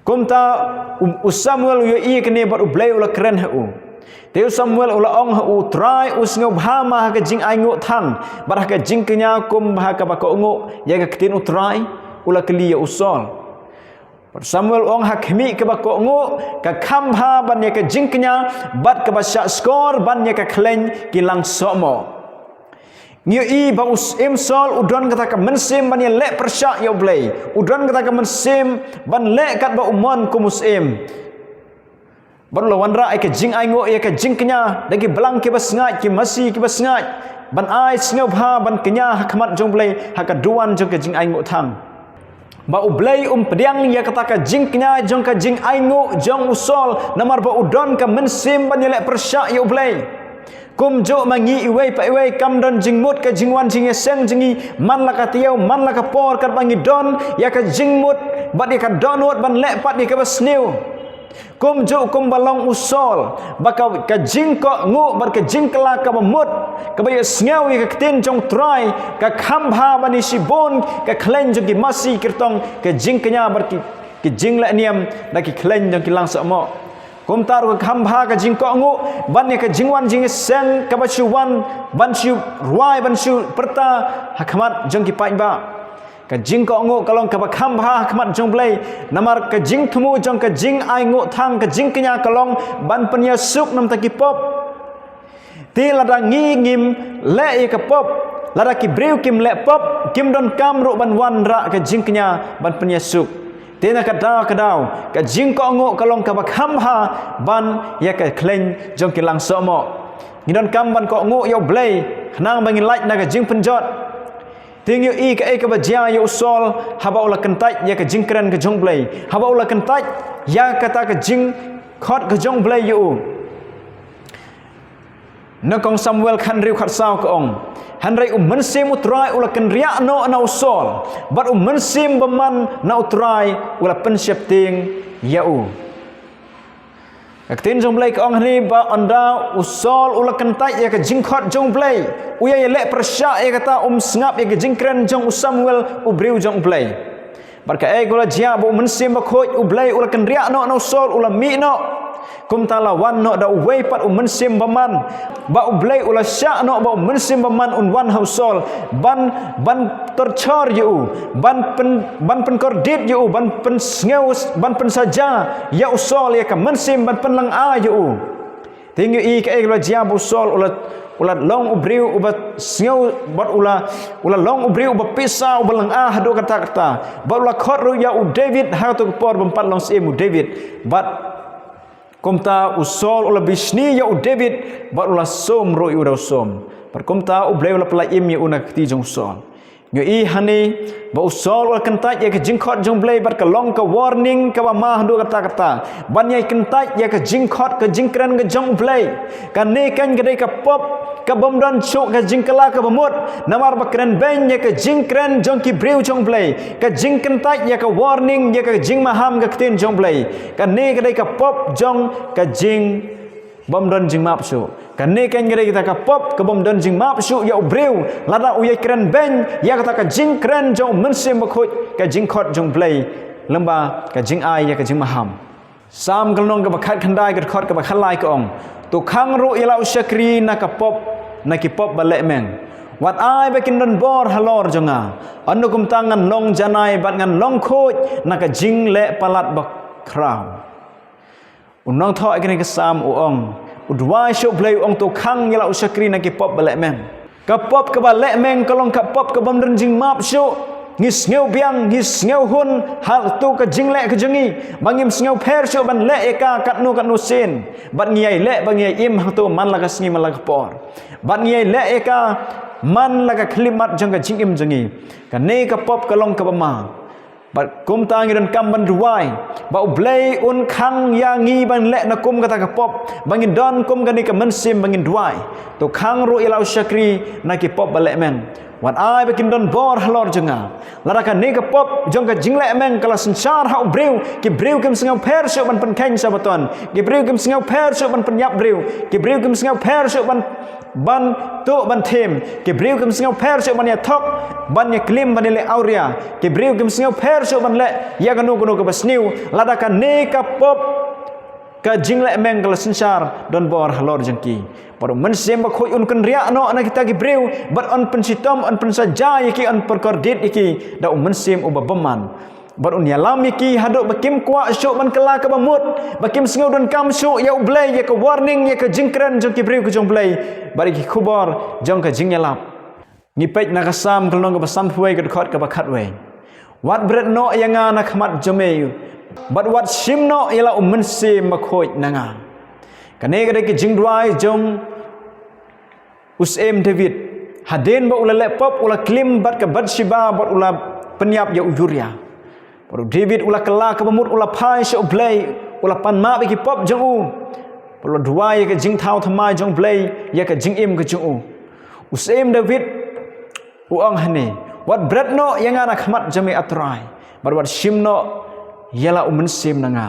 Kumta u, u Samuel u ïohi ïa kane bad U Blei u la kren ha u. Te u Samuel u la ong ha u, U Trai u sngewbha ma ha ka jingainguh thang bad ha ka jingkñia kum ha kaba kohnguh ïa ka ktien U Trai? U la kylli ïa u Saul. Bad u Samuel u ong, ha khmih kaba kohnguh ka kham bha ban ïa ka jingkñia, bad kaba shah skor ban ïa ka khleiñ ki langsohmoh. Ngi ïohi ba u syiem Saul u don kata ka mynsiem ban ïaleh pyrshah ïa U Blei. U don kata ka mynsiem ban leh katba u mon kum u syiem. Bad u la wanrah ïa ka jingainguh, ïa ka jingkñia da ki blang kiba sngaid, ki masi kiba sngaid, ban ai sngewbha ban kñia ha khmat jong U Blei ha ka duwan jong ka jingainguh thang. Ba U Blei um pdiang ïa kata ka jingkñia jong ka jingainguh jong u Saul, namar ba u don ka mynsiem ban ïaleh pyrshah ïa U Blei. Kumjuh ma ngi iwei pa iwei, kam don jingmut ka jingwan jingïaseng jong ngi man la ka taïew man la ka por, katba ngi don ïa ka jingmut bad ïa ka dohnud ban leh pat ïa kaba sniew. Kumjuh kumba long u Saul, ba ka, ka jingkohnguh bad ka jingkylla kaba mut, kaba ïohsngew ïa ka ktien jong U Trai, ka kham bha ban ïa shibun ka khleiñ jong ki masi, kyrtong ka jingkñia bad ki, ki jinglehniam da ki khleiñ jong ki langsohmoh. Kumta ruh ka kham bha ka jingkohnguh ban ïa ka jingwan jingïaseng kaba shu wan, ban shu rwai, ban shu pyrta ha khmat jong ki paidbah. Ka jingkohnguh ka long kaba kham bha ha khmat jong U Blei, namar ka jingthmu jong ka jingainguh thang, ka jingkñia, ka long ban pynïasuk na bynta ki pop. Te lada ngi ngim leh ïa ka pop, lada ki briew kim leh pop, kim donkam ruh ban wanrah ka jingkñia ban pynïasuk. Te na ka daw ka daw, ka jingkohnguh ka long kaba kham bha ban ïa ka khleiñ jong ki langsohmoh. Ngi donkam ban kohnguh ïa U Blei khnang ba ngin lait na ka jingpynjot. Te ngi ïohi kaei kaba jia ïa u Saul haba u la kyntait ïa ka jingkren ka jong U Blei, haba u la kyntait ïa kata ka jingkhot ka jong U Blei ïa u. Nyngkong Samuel khathynriew khatsaw ka ong, hynrei u Mynsiem U Trai u la kynriah noh na u Saul, bad u mynsiem bymman na U Trai u la pynsheptieng ïa u. Ka ktien jong U Blei ka ong hangne ba ynda u Saul u la kyntait ïa ka jingkhot jong U Blei, u ïa ïaleh pyrshah ïa kata, um sngap ïa ka jingkren jong u Samuel, u briew jong U Blei. Bad kaei ka la jia, ba u Mynsiem Bakhuid U Blei u la kynriah noh na u Saul, u la mih noh. Kumta la wan noh da uwei pat u mynsiem bymman. Ba U Blei u la shah noh ba u mynsiem bymman un wan ha u Saul ban, ban torture ïa u, ban pyn, ban pynkordit ïa u, ban pynsngew, ban pynsaja ïa u Saul ïa ka mynsiem, ban pynlynga ïa u. Te ngi ïohi kaei ka la jia, ba u Saul u la, u la long u briew uba sngew, bad u la, u la long u briew uba pisa, uba lynga haduh katta katta. Bad u la khot ruh ïa u David ha kato ka por, bym pat long syiem u David. Bad kumta u Saul u la bishni ïa u David, bad u la sum ruh ïa u da u sum. Bad kumta U Blei u la pynlait im ïa u na ka kti jong u Saul. Ngi i hangne ba u Saul u la kyntait ïa ka jingkhot jong u Blei bad ka long ka warning kaba ma haduh katta katta ban ïai kyntait ïa ka jingkhot ka jingkren ka jong u Blei. Kane kan ka dei ka pop ka bym don shuh ka jingkylla kaba mut, namar ba kren beiñ ïa ka jingkren jong ki briew jong u Blei, ka jingkyntait ïa ka warning ïa ka jingmaham ka ktien jong u Blei. Kane ka dei ka pop jong ka jing bym don jingmap shuh. Kane kan ka dei kata ka pop ka bym don jingmap shuh ïa u briew lada u ïai kren beiñ ïa kata ka jingkren jong u Mynsiem Bakhuid, ka jingkhot jong u Blei, lyngba ka jingai ïa ka jingmaham. Salm ka lynnong kaba khatkhyndai ka dkhot kaba khatlai ka ong, to khang ruh ïa la u shakri na ka pop, na ki pop ba lehmeng. Wat ai ba kin don bor halor jong nga. Ynda kumta ngan long janai bad ngan long khuid na ka jingleh palat bakhraw. U nongthoh ïa kane ka Salm u ong, u duwai sha u Blei u ong to khang ïa la u shakri na ki pop ba lehmeng. Ka pop kaba lehmeng ka long ka pop ka bym don jingmap shuh. Ngi sngew biang, ngi sngew hun ha tu ka jingleh ka jong ngi, ba ngim sngew pher shuh ban leh ïa ka katno katno sien. Bad ngi ïai leh, ba ngi ïai im hangto man la ka sngi man la ka por. Bad ngi ïai leh ïa ka man la ka khyllipmat jong ka jingim jong ngi. Kane ka pop ka long kaba ma. Bad kumta ngi donkam ban duwai ba u Blei un khang ïa ngi ban leh na kum kata ka pop, ba ngin don kum kane ka mynsiem ba ngin duwai, to khang ruh ïa la u shakri na ki pop ba lehmeng. Wat ai ba kin don bor halor jong nga. Lada kane ka pop jong ka jinglehmeng ka la synshar ha u briew, ki briew kim sngew pher shuh ban pynkheiñ Sabaton, ki briew kim sngew pher shuh ban pynïap briew, ki briew kim sngew pher shuh ban ban tuh ban thim, ki briew kim sngew pher shuh ban ïa thok, ban ïa klim, ban ïa leh awria, ki briew kim sngew pher shuh ban leh ïa kano kano kaba sniew. Lada kane ka pop ka jinglehmeng ka la synshar, don bor halor jong ki. Bad u Mynsiem Bakhuid un kynriah noh na kita ki briew bad un pynshitom, un pynsajai ïa ki, un pynkordit ïa ki da u Mynsiem uba bymman. Bad un ïalam ïa ki haduh ba kim kwah shuh ban kylla kaba mut, ba kim sngew donkam shuh ïa u Blei, ïa ka warning, ïa ka jingkren jong ki briew ka jong u Blei, bad ïa ki khubor jong ka jingïalap. Ngi peit na ka Salm ka lynnong kaba sanphew wei ka dkhot kaba khatwei. Wat bret noh ïa nga na khmat jong me, bad wat shim noh ïa la u Mynsiem Bakhuid na nga. Kane ka dei ka jingduwai jong u Syiem David, hadien ba u la leh pop, u la klim bad ka Bathsheba bad u la pynïap ïa u Uriah. Bad u David u la kylla kaba mut, u la phai sha u Blei, u la pan map ïa ki pop jong u. Bad u la duwai ïa ka jingthaw thymmai jong u Blei ïa ka jingim ka jong u. U Syiem David u ong hangne, wat bret noh ïa nga na khmat jong me, A Trai, bad wat shim noh ïa la u Mynsiem na nga.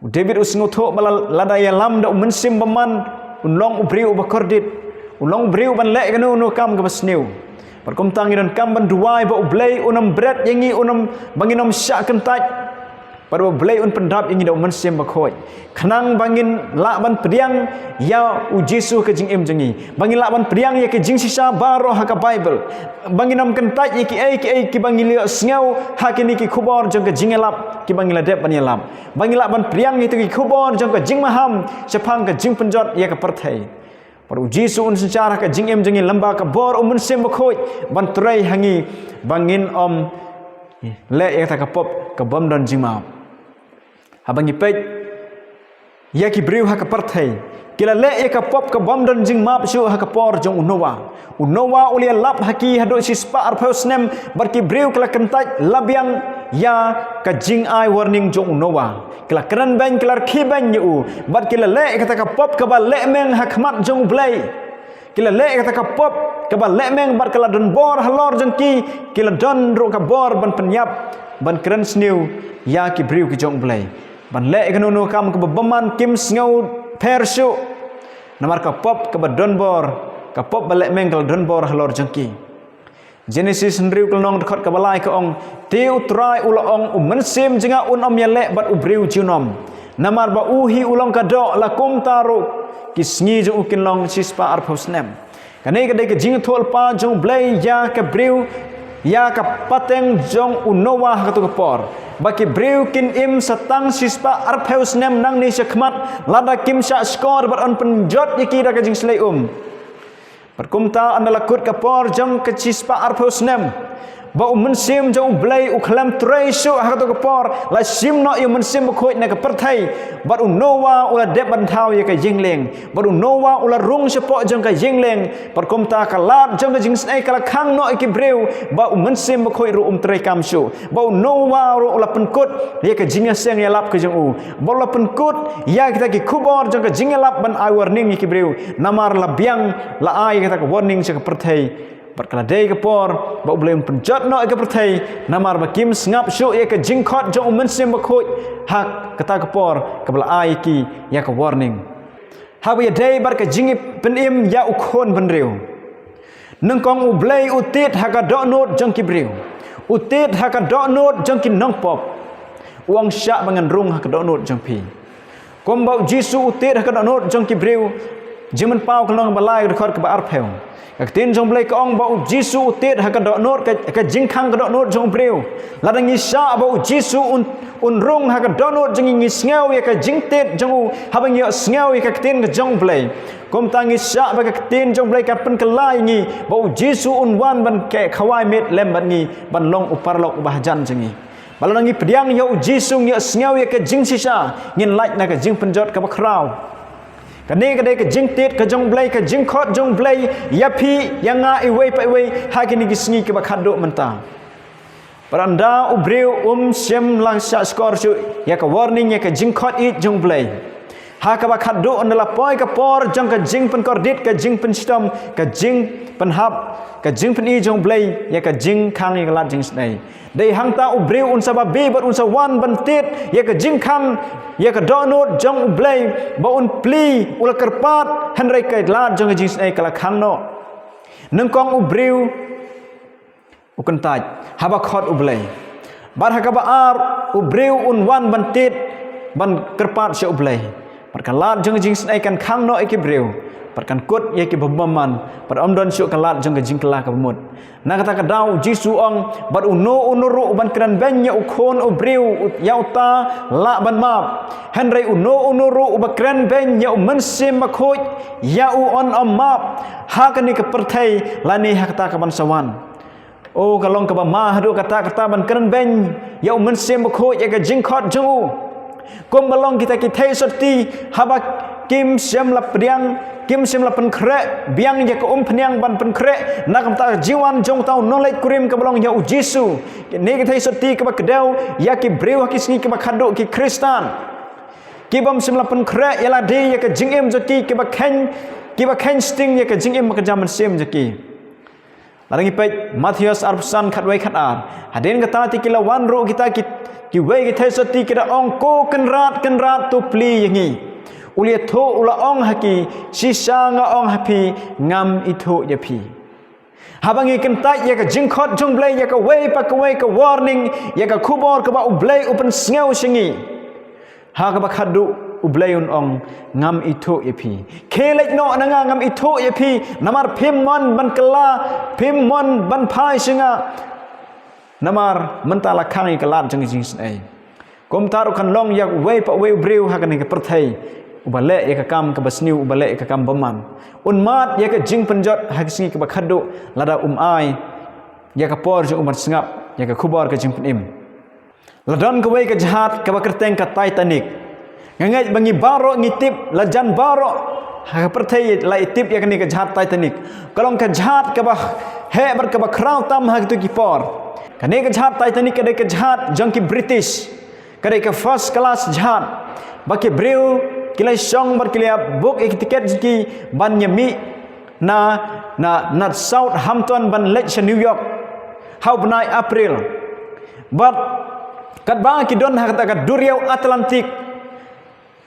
U David u sngewthuh ba la-, lada ïalam da u Mynsiem Bymman, un long u briew uba kordit, un long u briew uban leh kano kano ka kam kaba sniew. Bad kumta ngi donkam ban duwai ba u Blei un ym bret ïa ngi, un ym, ba ngin ym shah kyntait. Bad ba u Blei un pyndap ïa ngi da u Mynsiem Bakhuid, khnang ba ngin lah ban pdiang ïa u Jisu ha ka jingim jong ngi, ba ngin lah ban pdiang ïa ka jingshisha baroh ha ka Baibl, ba ngin ym kyntait ïa kiei kiei kiba ngi la ïohsngew ha kine ki khubor jong ka jingïalap kiba ngi la dep ban ïalap, ba ngi lah ban pdiang ïa kita ki khubor jong ka jingmaham shaphang ka jingpynjot ïa ka pyrthei. Bad u Jisu un synshar ha ka jingim jong ngi lyngba ka bor u Mynsiem Bakhuid ban trei ha ngi, ba ngin ym leh ïa kata ka pop ka bym don jingmap. Haba ngi peit ïa ki briew ha ka pyrthei, ki la leh ïa ka pop ka bym don jingmap shuh ha ka por jong u Noah. U Noah u la ïalap ha ki haduh shispah arphew snem, bad ki briew ki la kyntait la biang ïa ka jingai warning jong u Noah. Ki la kren beiñ, ki la rkhie beiñ ïa u, bad ki la leh ïa kata ka pop kaba lehmeng ha khmat jong u Blei. Ki la leh ïa kata ka pop kaba lehmeng bad ka la don bor halor jong ki, ki la don ruh ka bor ban pynïap, ban kren sniew ïa ki briew ki jong u Blei. Ban leh ïa kano kano ka kam kaba bymman, kim sngew pher shuh. Namar ka pop kaba don bor, ka pop ba lehmeng ka la don bor halor jong ki. Jenesis hynriew ka lynnong dkhot kaba lai ka ong, te U Trai u la ong, u mynsiem jong nga un ym ïaleh bad u briew junom, namar ba u hi u long ka doh, la kumta ruh ki sngi jong u kin long shispah arphew snem. Kane ka dei ka jingïathuhlypa jong u Blei ïa ka briew, ïa ka pateng jong u Noah ha kato ka por, ba ki briew kin im sa tang shispah arphew snem nangne shakhmat, lada kim shah shkor bad yn pynjot ïa ki da ka jingshlei um. Bad kumta ynda la kut ka por jong ka shispah arphew snem, Ba u mynsiem jong u Blei u khlem trei shuh ha kato ka por, la shim noh ïa u Mynsiem Bakhuid na ka pyrthei. Bad u Noah u la dep ban thaw ïa ka ïing lieng. Bad u Noah u la rung shapoh jong ka ïing lieng. Bad kumta ka lad jong ka jingisynei ka la khang noh ïa ki briew. Ba u Mynsiem Bakhuid ruh um trei kam shuh. Ba u Noah ruh u la pynkut ïa ka jingïaseng ïalap ka jong u. Ba u la pynkut ïa kita ki khubor jong ka jingïalap ban ai warning ïa ki briew. Namar la biang, la ai ïa kita ka warning sha ka pyrthei. Bad ka la dei ka por ba u Blei un pynjot noh ïa ka pyrthei, namar ba kim sngap shuh ïa ka jingkhot jong u Mynsiem Bakhuid. Ha kata ka por kaba la ai ïa ki ïa ka warning. Haba ïadei bad ka jingpynim ïa u khun bynriew. Nyngkong u Blei u tied ha ka dohnud jong ki briew. U tied ha ka dohnud jong ki nongpop. U ong shah ba ngan rung ha ka dohnud jong phi. Kumba u Jisu u tied ha ka dohnud jong ki briew. Jingmynpaw ka lynnong ba lai ka dkhot kaba arphew. Ka ktien jong u Blei ka ong ba u Jisu u tied ha ka dohnud ka, ka jingkhang ka dohnud jong u briew. Lada ngi shah ba u Jisu un, un rung ha ka dohnud jong ngi, ngi sngew ïa ka jingtied jong u, haba ngi ïohsngew ïa ka ktien ka jong u Blei. Kumta ngi shah ba ka ktien jong u Blei kan pynkylla ïa ngi, ba u Jisu un wan ban keh khawai miet lem bad ngi, ban long u paralok uba hajan jong ngi. Ba lada ngi pdiang ïa u Jisu, ngi ïohsngew ïa ka jingshisha, ngin lait na ka jingpynjot kaba khraw. Kane ka dei ka jingtied ka jong u Blei, ka jingkhot jong u Blei ïa phi, ïa nga, iwei pa iwei ha kine ki sngi kiba khatduh mynta. Bad ynda u briew um shym la shah shkor shuh ïa ka warning, ïa ka jingkhot ïeit jong u Blei, ha kaba khatduh ynda la poi ka por jong ka jingpynkordit, ka jingpynshitom, ka jingpynhap, ka jingpyni jong u Blei ïa ka jingkhang, ïa ka lad jingisynei. Dei hangta u briew un sa babe bad un sa wan ban tied ïa ka jingkhang, ïa ka dohnud jong u Blei, ba un plie, u la kyrpad, hynrei ka lad jong ka jingisynei ka la khang noh. Nyngkong u briew u kyntait haba khot u Blei. Bad ha kaba ar u briew un wan ban tied, ban kyrpad sha u Blei. Bad ka lad jong ka jingisynei kan khang noh ïa ki briew. Bad kan kut ïa ki bymman. Bad ym don shuh ka lad jong ka jingkylla kaba mut. Na kata ka daw u Jisu u ong, bad uno uno ruh uban kren beiñ ïa u khun u briew, ïa uta lah ban map. Hynrei uno uno ruh uba kren beiñ ïa u Mynsiem Bakhuid, ïa u un ym map ha kane ka pyrthei lane ha kata kaban sa wan. O, ka long kaba ma haduh katta katta ban kren beiñ ïa u Mynsiem Bakhuid, ïa ka jingkhot jong u. Kumba long kita ki theisotti, haba kim shym la pdiang, kim shym la pynkhreh biang ïa ka umphniang ban pynkhreh na ka bynta ka jingwan jong uta u nongleit kurim kaba long ïa u Jisu. Kine ki theisotti kiba kdew ïa ki briew ha ki sngi kiba khatduh, ki Khristan. Ki bym shym la pynkhreh ïa lade ïa ka jingim jong ki, kiba kheiñ, kiba kheiñ sting ïa ka jingim ba ka jam mynsiem jong ki. Lada ngi peit Mathaios arphew san, khatwei khatar. Hadien kata te ki la wan ruh kita ki, kiwei ki theisotti, ki da ong, "Ko Kynrad, Kynrad, to plie ïa ngi." U la ïathuh, u la ong ha ki, "Shisha nga ong ha phi, ngam ithuh ïa phi." Haba ngi kyntait ïa ka jingkhot jong u Blei, ïa kawei pa kawei ka warning, ïa ka khubor kaba u Blei u pynsngew sha ngi, ha kaba khatduh u Blei un ong, "Ngam ithuh ïa phi. Khie leit noh na nga, ngam ithuh ïa phi. Namar phim mon ban kylla, phim mon ban phai sha nga. Namar mynta la khang ïa ka lad jong ka jingisynei." Kumta ruh kan long ïa uwei pa uwei u briew ha kane ka pyrthei, uba leh ïa ka kam kaba sniew, uba leh ïa ka kam bymman. Un mad ïa ka jingpynjot ha ka sngi kaba khatduh, lada um ai ïa ka por jong u ban sngap ïa ka khubor ka jingpynim. La don kawei ka jahaj kaba kyrteng ka Titanic. Nga ngeit ba ngi baroh ngi tip, la jan baroh ha ka pyrthei la i tip ïa kane ka jahaj Titanic. Ka long ka jahaj kaba heh bad kaba khraw tam ha kito ki por. Kane ka jahaj Titanic ka dei ka jahaj jong ki British. Ka dei ka first class jahaj. Ba ki briew ki la shong bad ki la buk ïa ki tiket jong ki ban ïa mih na, na, na Southampton ban leit sha New York ha u bnai April. Bad katba ki don ha kata ka duriaw Atlantic,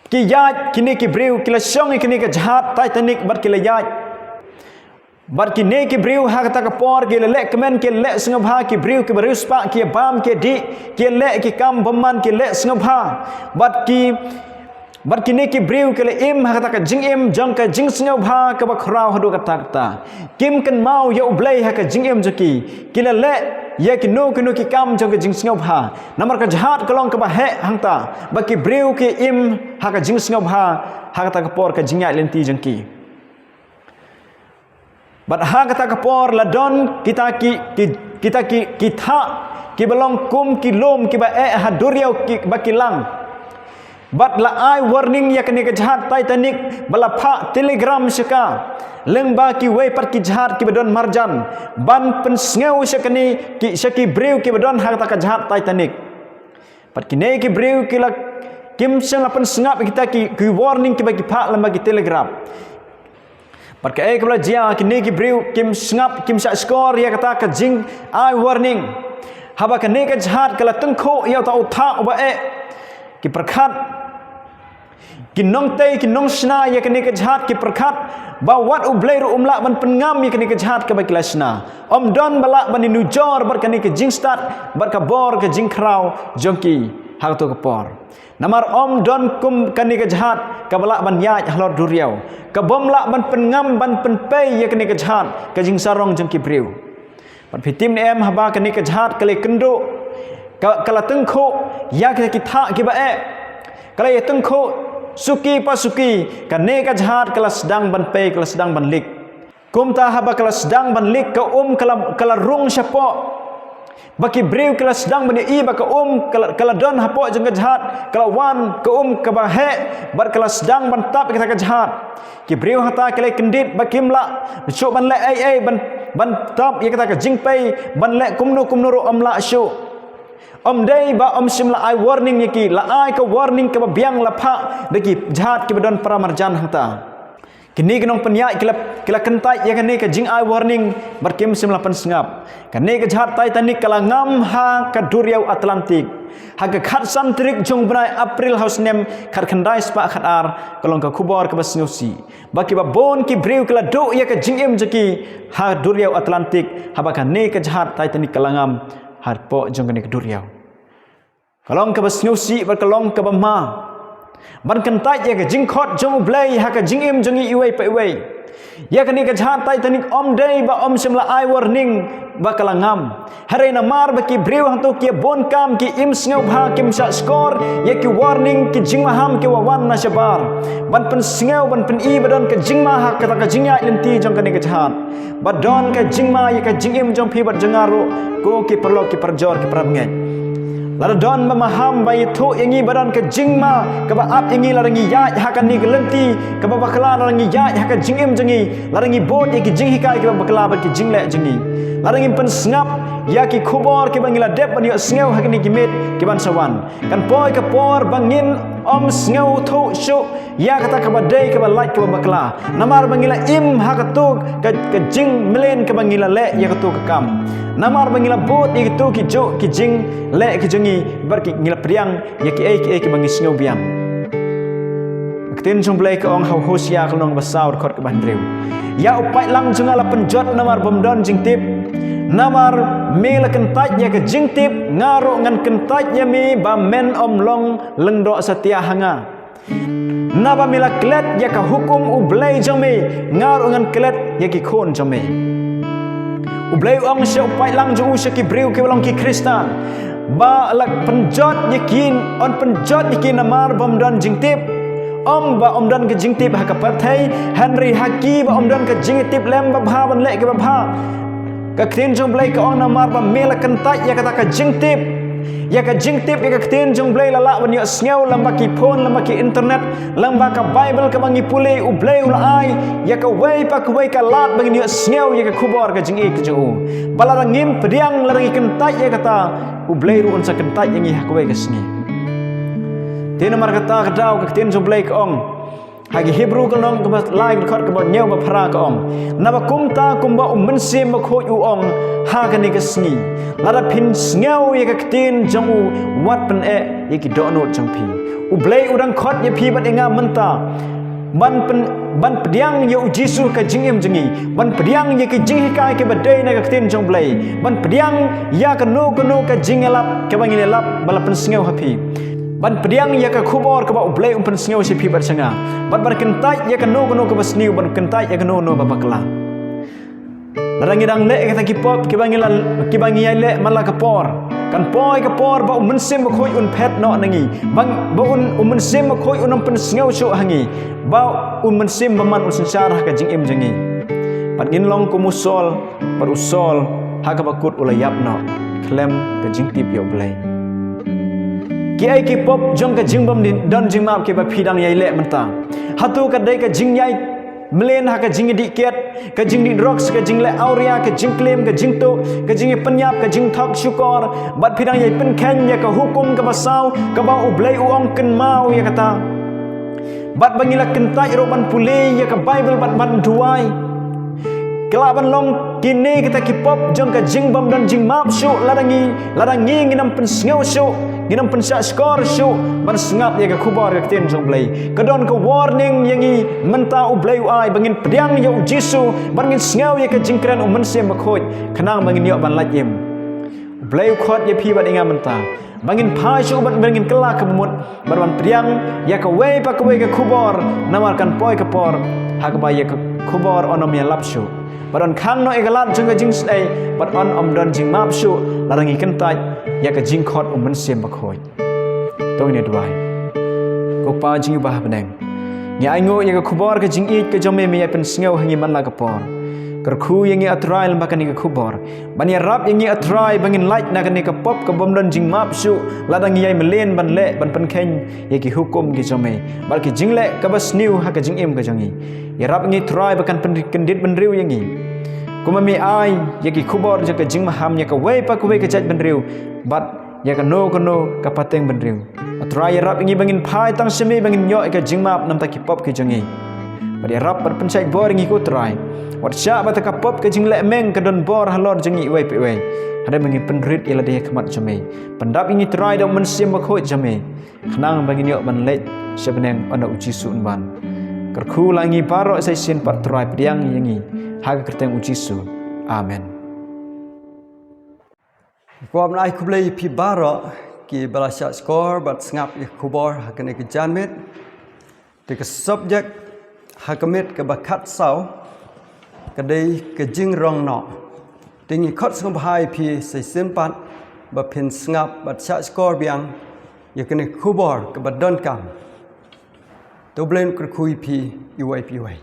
ki ïaid kine ki briew, ki la shong ïa kine ka jahaj Titanic bad ki la ïaid. Bad kine ki briew ha kata ka por ki la leh kmen, ki la leh sngewbha, ki briew kiba riewspah, ki bam, ki dih, ki leh ki kam bymman, ki leh sngewbha. Bad ki Bad kine ki briew ki la im ha kata ka jingim jong ka jingsngewbha kaba khraw haduh katta katta. Kim kynmaw ïa u Blei ha ka jingim jong ki. Ki la leh ïa kino kino ki kam jong ka jingsngewbha. Namar ka jahaj ka long kaba heh hangta. Ba ki briew ki im ha ka jingsngewbha ha kata ka por ka jingïaid lynti jong ki. Bad ha kata ka por la don kita ki, ki kita ki, ki thah kiba long kum ki lum kiba eh ha duriaw kiba ki lang. Bad la ai warning ïa kane ka jhat Titanic, ba la phah telegram sha ka, lyngba kiwei pat ki jhat kiba don marjan, ban pynsngew sha kane ki, sha ki briew kiba don ha kata ka jhat Titanic. Bad kine ki briew ki la, kim shym la pynsngap ïa kita ki, ki warning kiba ki phah lyngba ki telegram. Bad kaei kaba la jia, kine ki briew kim sngap, kim shah shkor ïa kata ka jingai warning. Haba kane ka jhat ka la tyngkhuh ïa uta u thah uba eh, ki pyrkhat, ki nongtei, ki nongshna ïa kane ka jhat ki pyrkhat ba wat U Blei ruh um lah ban pynngam ïa kane ka jhat kaba ki la shna. Ym don ba lah ban ïanujor bad kane ka jingstad bad ka bor ka jingkhraw jong ki ha kato ka por. Namar ym don kum kane ka jhat kaba lah ban ïaid halor duriaw, ka bym lah ban pynngam, ban pynpei ïa kane ka jhat, ka jingsarong jong ki briew. Bad phi tip ne em, haba kane ka jhat ka la ïakynduh, ka, ka la tyngkhuh ïa kita ki thah kiba eh, ka la ïatyngkhuh suki pa suki, kane ka jhat ka la sdang ban pei, ka la sdang ban leak. Kumta haba ka la sdang ban leak, ka um ka la, ka la rung shapoh. Ba ki briew ki la sdang ban ïohi ba ka um ka la, ka la don hapoh jong ka jhat, ka la wan ka um kaba heh, bad ka la sdang ban tap ïa kata ka jhat. Ki briew hangta ki la kyndit ba kim lah shuh ban leh ei ei, ban, ban tap ïa kata ka jingpei, ban leh kumno kumno ruh ym lah shuh. Ym dei ba ym shym la ai warning ïa ki, la ai ka warning kaba biang, la phah da ki jhat kiba don para marjan hangta. Kine ki nongpynïaid ki la, ki la kyntait ïa kane ka jingai warning, bad kim shym la pynsngap. Kane ka jhat Titanic ka la ngam ha ka duriaw Atlantic. Ha ka khatsan tarik jong u bnai April ha u snem khatkhyndai spah khatar, ka long ka khubor kaba sngewsih ba kiba bun ki briew ki la duh ïa ka jingim jong ki ha duriaw Atlantic, haba kane ka jhat Titanic ka la ngam hapoh jong kane ka duriaw. Ka long kaba sngewsih bad ka long kaba ma ban kyntait ïa ka jingkhot jong U Blei ha ka jingim jong ngi iwei pa iwei. Ïa kane ka jhat Titanic ym dei ba ym shym la ai warning ba ka la ngam. Hynrei namar ba ki briew hangto ki ïa bun kam, ki im sngewbha, kim shah shkor ïa ki warning, ki jingmaham kiba wan na shabar, ban pynsngew, ban pyni ba don ka jingma ha kata ka jingïaid lynti jong kane ka jhat. Ba don ka jingma ïa ka jingim jong phi bad jong nga ruh, ko ki paralok, ki parajor, ki parabangeit. Lada don ba maham ba ïathuh ïa ngi ba don ka jingma kaba ap ïa ngi lada ngi ïaid ha kane ka lynti kaba bakla, lada ngi ïaid ha ka jingim jong ngi, lada ngi bud ïa ki jinghikai kiba bakla bad ki jingleh jong ngi, lada ngim pynsngap ïa ki khubor kiba ngi la dep ban ïohsngew ha kine ki miet kiban sa wan, kan poi ka por ba ngin ym sngewthuh shuh ïa kata kaba dei, kaba lait, kaba bakla. Namar ba ngi la im ha kato ka, ka jingmlien kaba ngi la leh ïa kato ka kam. Namar ba ngi la bud ïa kito ki juh ki jingleh ki jong ngi, bad ki, ngi la pdiang ïa kiei kiei kiba ngi sngew biang. Ka ktien jong U Blei ka ong ha u Hosea ka lynnong ba saw, dkhot kaba hynriew: Ïa u paidlang jong nga la pynjot namar bym don jingtip. Namar me la kyntait ïa ka jingtip, nga ruh ngan kyntait ïa me ba men ym long lyngdoh satia ha nga. Naba me la klet ïa ka hukum U Blei jong me, nga ruh ngan klet ïa ki khun jong me. U Blei u ong sha u paidlang jong u, sha ki briew kiba long ki Khristan, ba la pynjot ïa ki, un pynjot ïa ki namar bym don jingtip. Ym ba ym don ka jingtip ha ka pyrthei, hynrei ha ki ba ym don ka jingtip lem babha ban leh kiba bha. Ka ktien jong U Blei ka ong namar ba me la kyntait ïa kata ka jingtip. Ïa ka jingtip ïa ka ktien jong U Blei la lah ban ïohsngew lyngba ki phone, lyngba ki internet, lyngba ka Baibl kaba ngi pule. U Blei u la ai ïa kawei pa kawei ka lad ba ngin ïohsngew ïa ka khubor ka jingïeit ka jong u. Ba lada ngim pdiang, lada ngi kyntait ïa kata, U Blei ruh un sa kyntait ïa ngi ha kawei ka sngi. Te namar kata ka daw ka ktien jong U Blei ka ong ha ki Hebru ka lynnong kaba lai, ka dkhot kaba hynñiew bad phra, ka ong: Naba kumta, kumba U Mynsiem Bakhuid u ong ha kane ka sngi, lada phin sngew ïa ka ktien jong u, wat pyneh ïa ki dohnud jong phi. U Blei u dang khot ïa phi bad ïa nga mynta ban pyn, ban pdiang ïa U Jisu ha ka jingim jong ngi, ban pdiang ïa ki jinghikai kiba dei na ka ktien jong U Blei, ban pdiang ïa kano kano ka jingïalap kaba ngi la ïalap ba la pynsngew ha phi, ban pdiang ïa ka khubor kaba U Blei um pynsngew sha phi bad sha nga, bad ban kyntait ïa kano kano kaba sniew, ban kyntait ïa kano kano ba bakla. Lada ngi dang leh ïa kita ki pop kiba ngi la, kiba ngi ïai leh man la ka por, kan poi ka por ba U Mynsiem Bakhuid un phet noh na ngi, ba, ba un, U Mynsiem Bakhuid un ym pynsngew shuh ha ngi, ba U Mynsiem bymman un synshar ha ka jingim jong ngi. Bad Ngin long kum u Saul, bad u Saul ha kaba kut u la ïap noh khlem ka jingtip ïa U Blei. Ki ei ki pop jong ka jingbym don jingmap kiba phi dang ïai leh mynta? Hato ka dei ka jingïai mlien ha ka jingïadih kiad, ka jingdih drugs, ka jingleh awria, ka jingklim, ka jingtuh, ka jingïapynïap, ka jingthok shukor, bad phi dang ïai pynkheiñ ïa ka hukum kaba saw kaba U Blei u ong kynmaw ïa kata? Bad ba ngi la kyntait ruh ban pule ïa ka Baibl bad ban duwai. Ka lah ban long kine kita ki pop jong ka jingbym don jingmap shuh, lada ngi, lada ngi ngin ym pynsngew shuh, ngin ym pynshah shkor shuh ban sngap ïa ka khubor ka ktien jong U Blei. Ka don ka warning ïa ngi mynta U Blei u ai ba ngin pdiang ïa U Jisu, bad ngin sngew ïa ka jingkren U Mynsiem Bakhuid, khnang ba ngin ïoh ban lait im. U Blei u khot ïa phi bad ïa nga mynta ba ngin phai shuh bad ba ngin kylla ka bamut, bad ban pdiang ïa kawei pa kawei ka khubor, namar kan poi ka por ha kaba ïa ka khubor yn ym ïalap shuh, bad yn khang noh ïa ka lad jong ka jingsdei, bad yn ym don jingmap shuh lada ngi kyntait ïa ka jingkhot U Mynsiem Bakhuid. To ngin ïa duwai. Ko Pa jong ngi ba ha bneng, ngi ainguh ïa ka khubor ka jingïeit ka jong me, me ïai pynsngew ha ngi man la ka por. Kyrkhu ïa ngi, A Trai, lyngba kane ka khubor, ban ïarap ïa ngi, A Trai, ba ngin lait na kane ka pop kabym don jingmap shuh, lada ngi ïai mlien ban leh, ban pynkheiñ ïa ki hukum ki jong me bad ki jingleh kaba sniew ha ka jingim ka jong ngi. Ïarap ïa ngi, Trai, ba kan pynkyndit bynriew ïa ngi, kumba me ai ïa ki khubor jong ka jingmaham ïa kawei pa kawei ka jaitbynriew, bad ïa kano kano ka pateng bynriew. A Trai, ïarap ïa ngi ba ngin phai tang sha me, ba ngin ïoh ïa ka jingmap na bynta ki pop ki jong ngi. Bad ïarap bad pynshait bor ïa ngi, ko Trai. Wat shah ba kata ka pop ka jinglehmeng ka don bor halor jong ngi iwei pa iwei, hynrei ba ngin pynrit ïa lade ha khmat jong me. Pyndap ïa ngi, Trai, da U Mynsiem Bakhuid jong me, khnang ba ngin ïoh ban leit sha bneng ynda U Jisu un wan. Kyrkhu la ïa ngi baroh sa shisien pat, Trai, pdiang ïa ngi ha ka kyrteng U Jisu. Amen. Ko Pa, ngi ai khublei ïa phi baroh kiba la shah shkor bad sngap ïa ka khubor ha kane ka janmiet. Te ka subject ha ka miet kaba khatsaw ka dei ka jingrong noh. Te ngi khot sngewbha ïa phi sa shisien pat ba phin sngap bad shah shkor biang ïa kane ka khubor kaba donkam. To U Blei un kyrkhu ïa phi iwei pa iwei.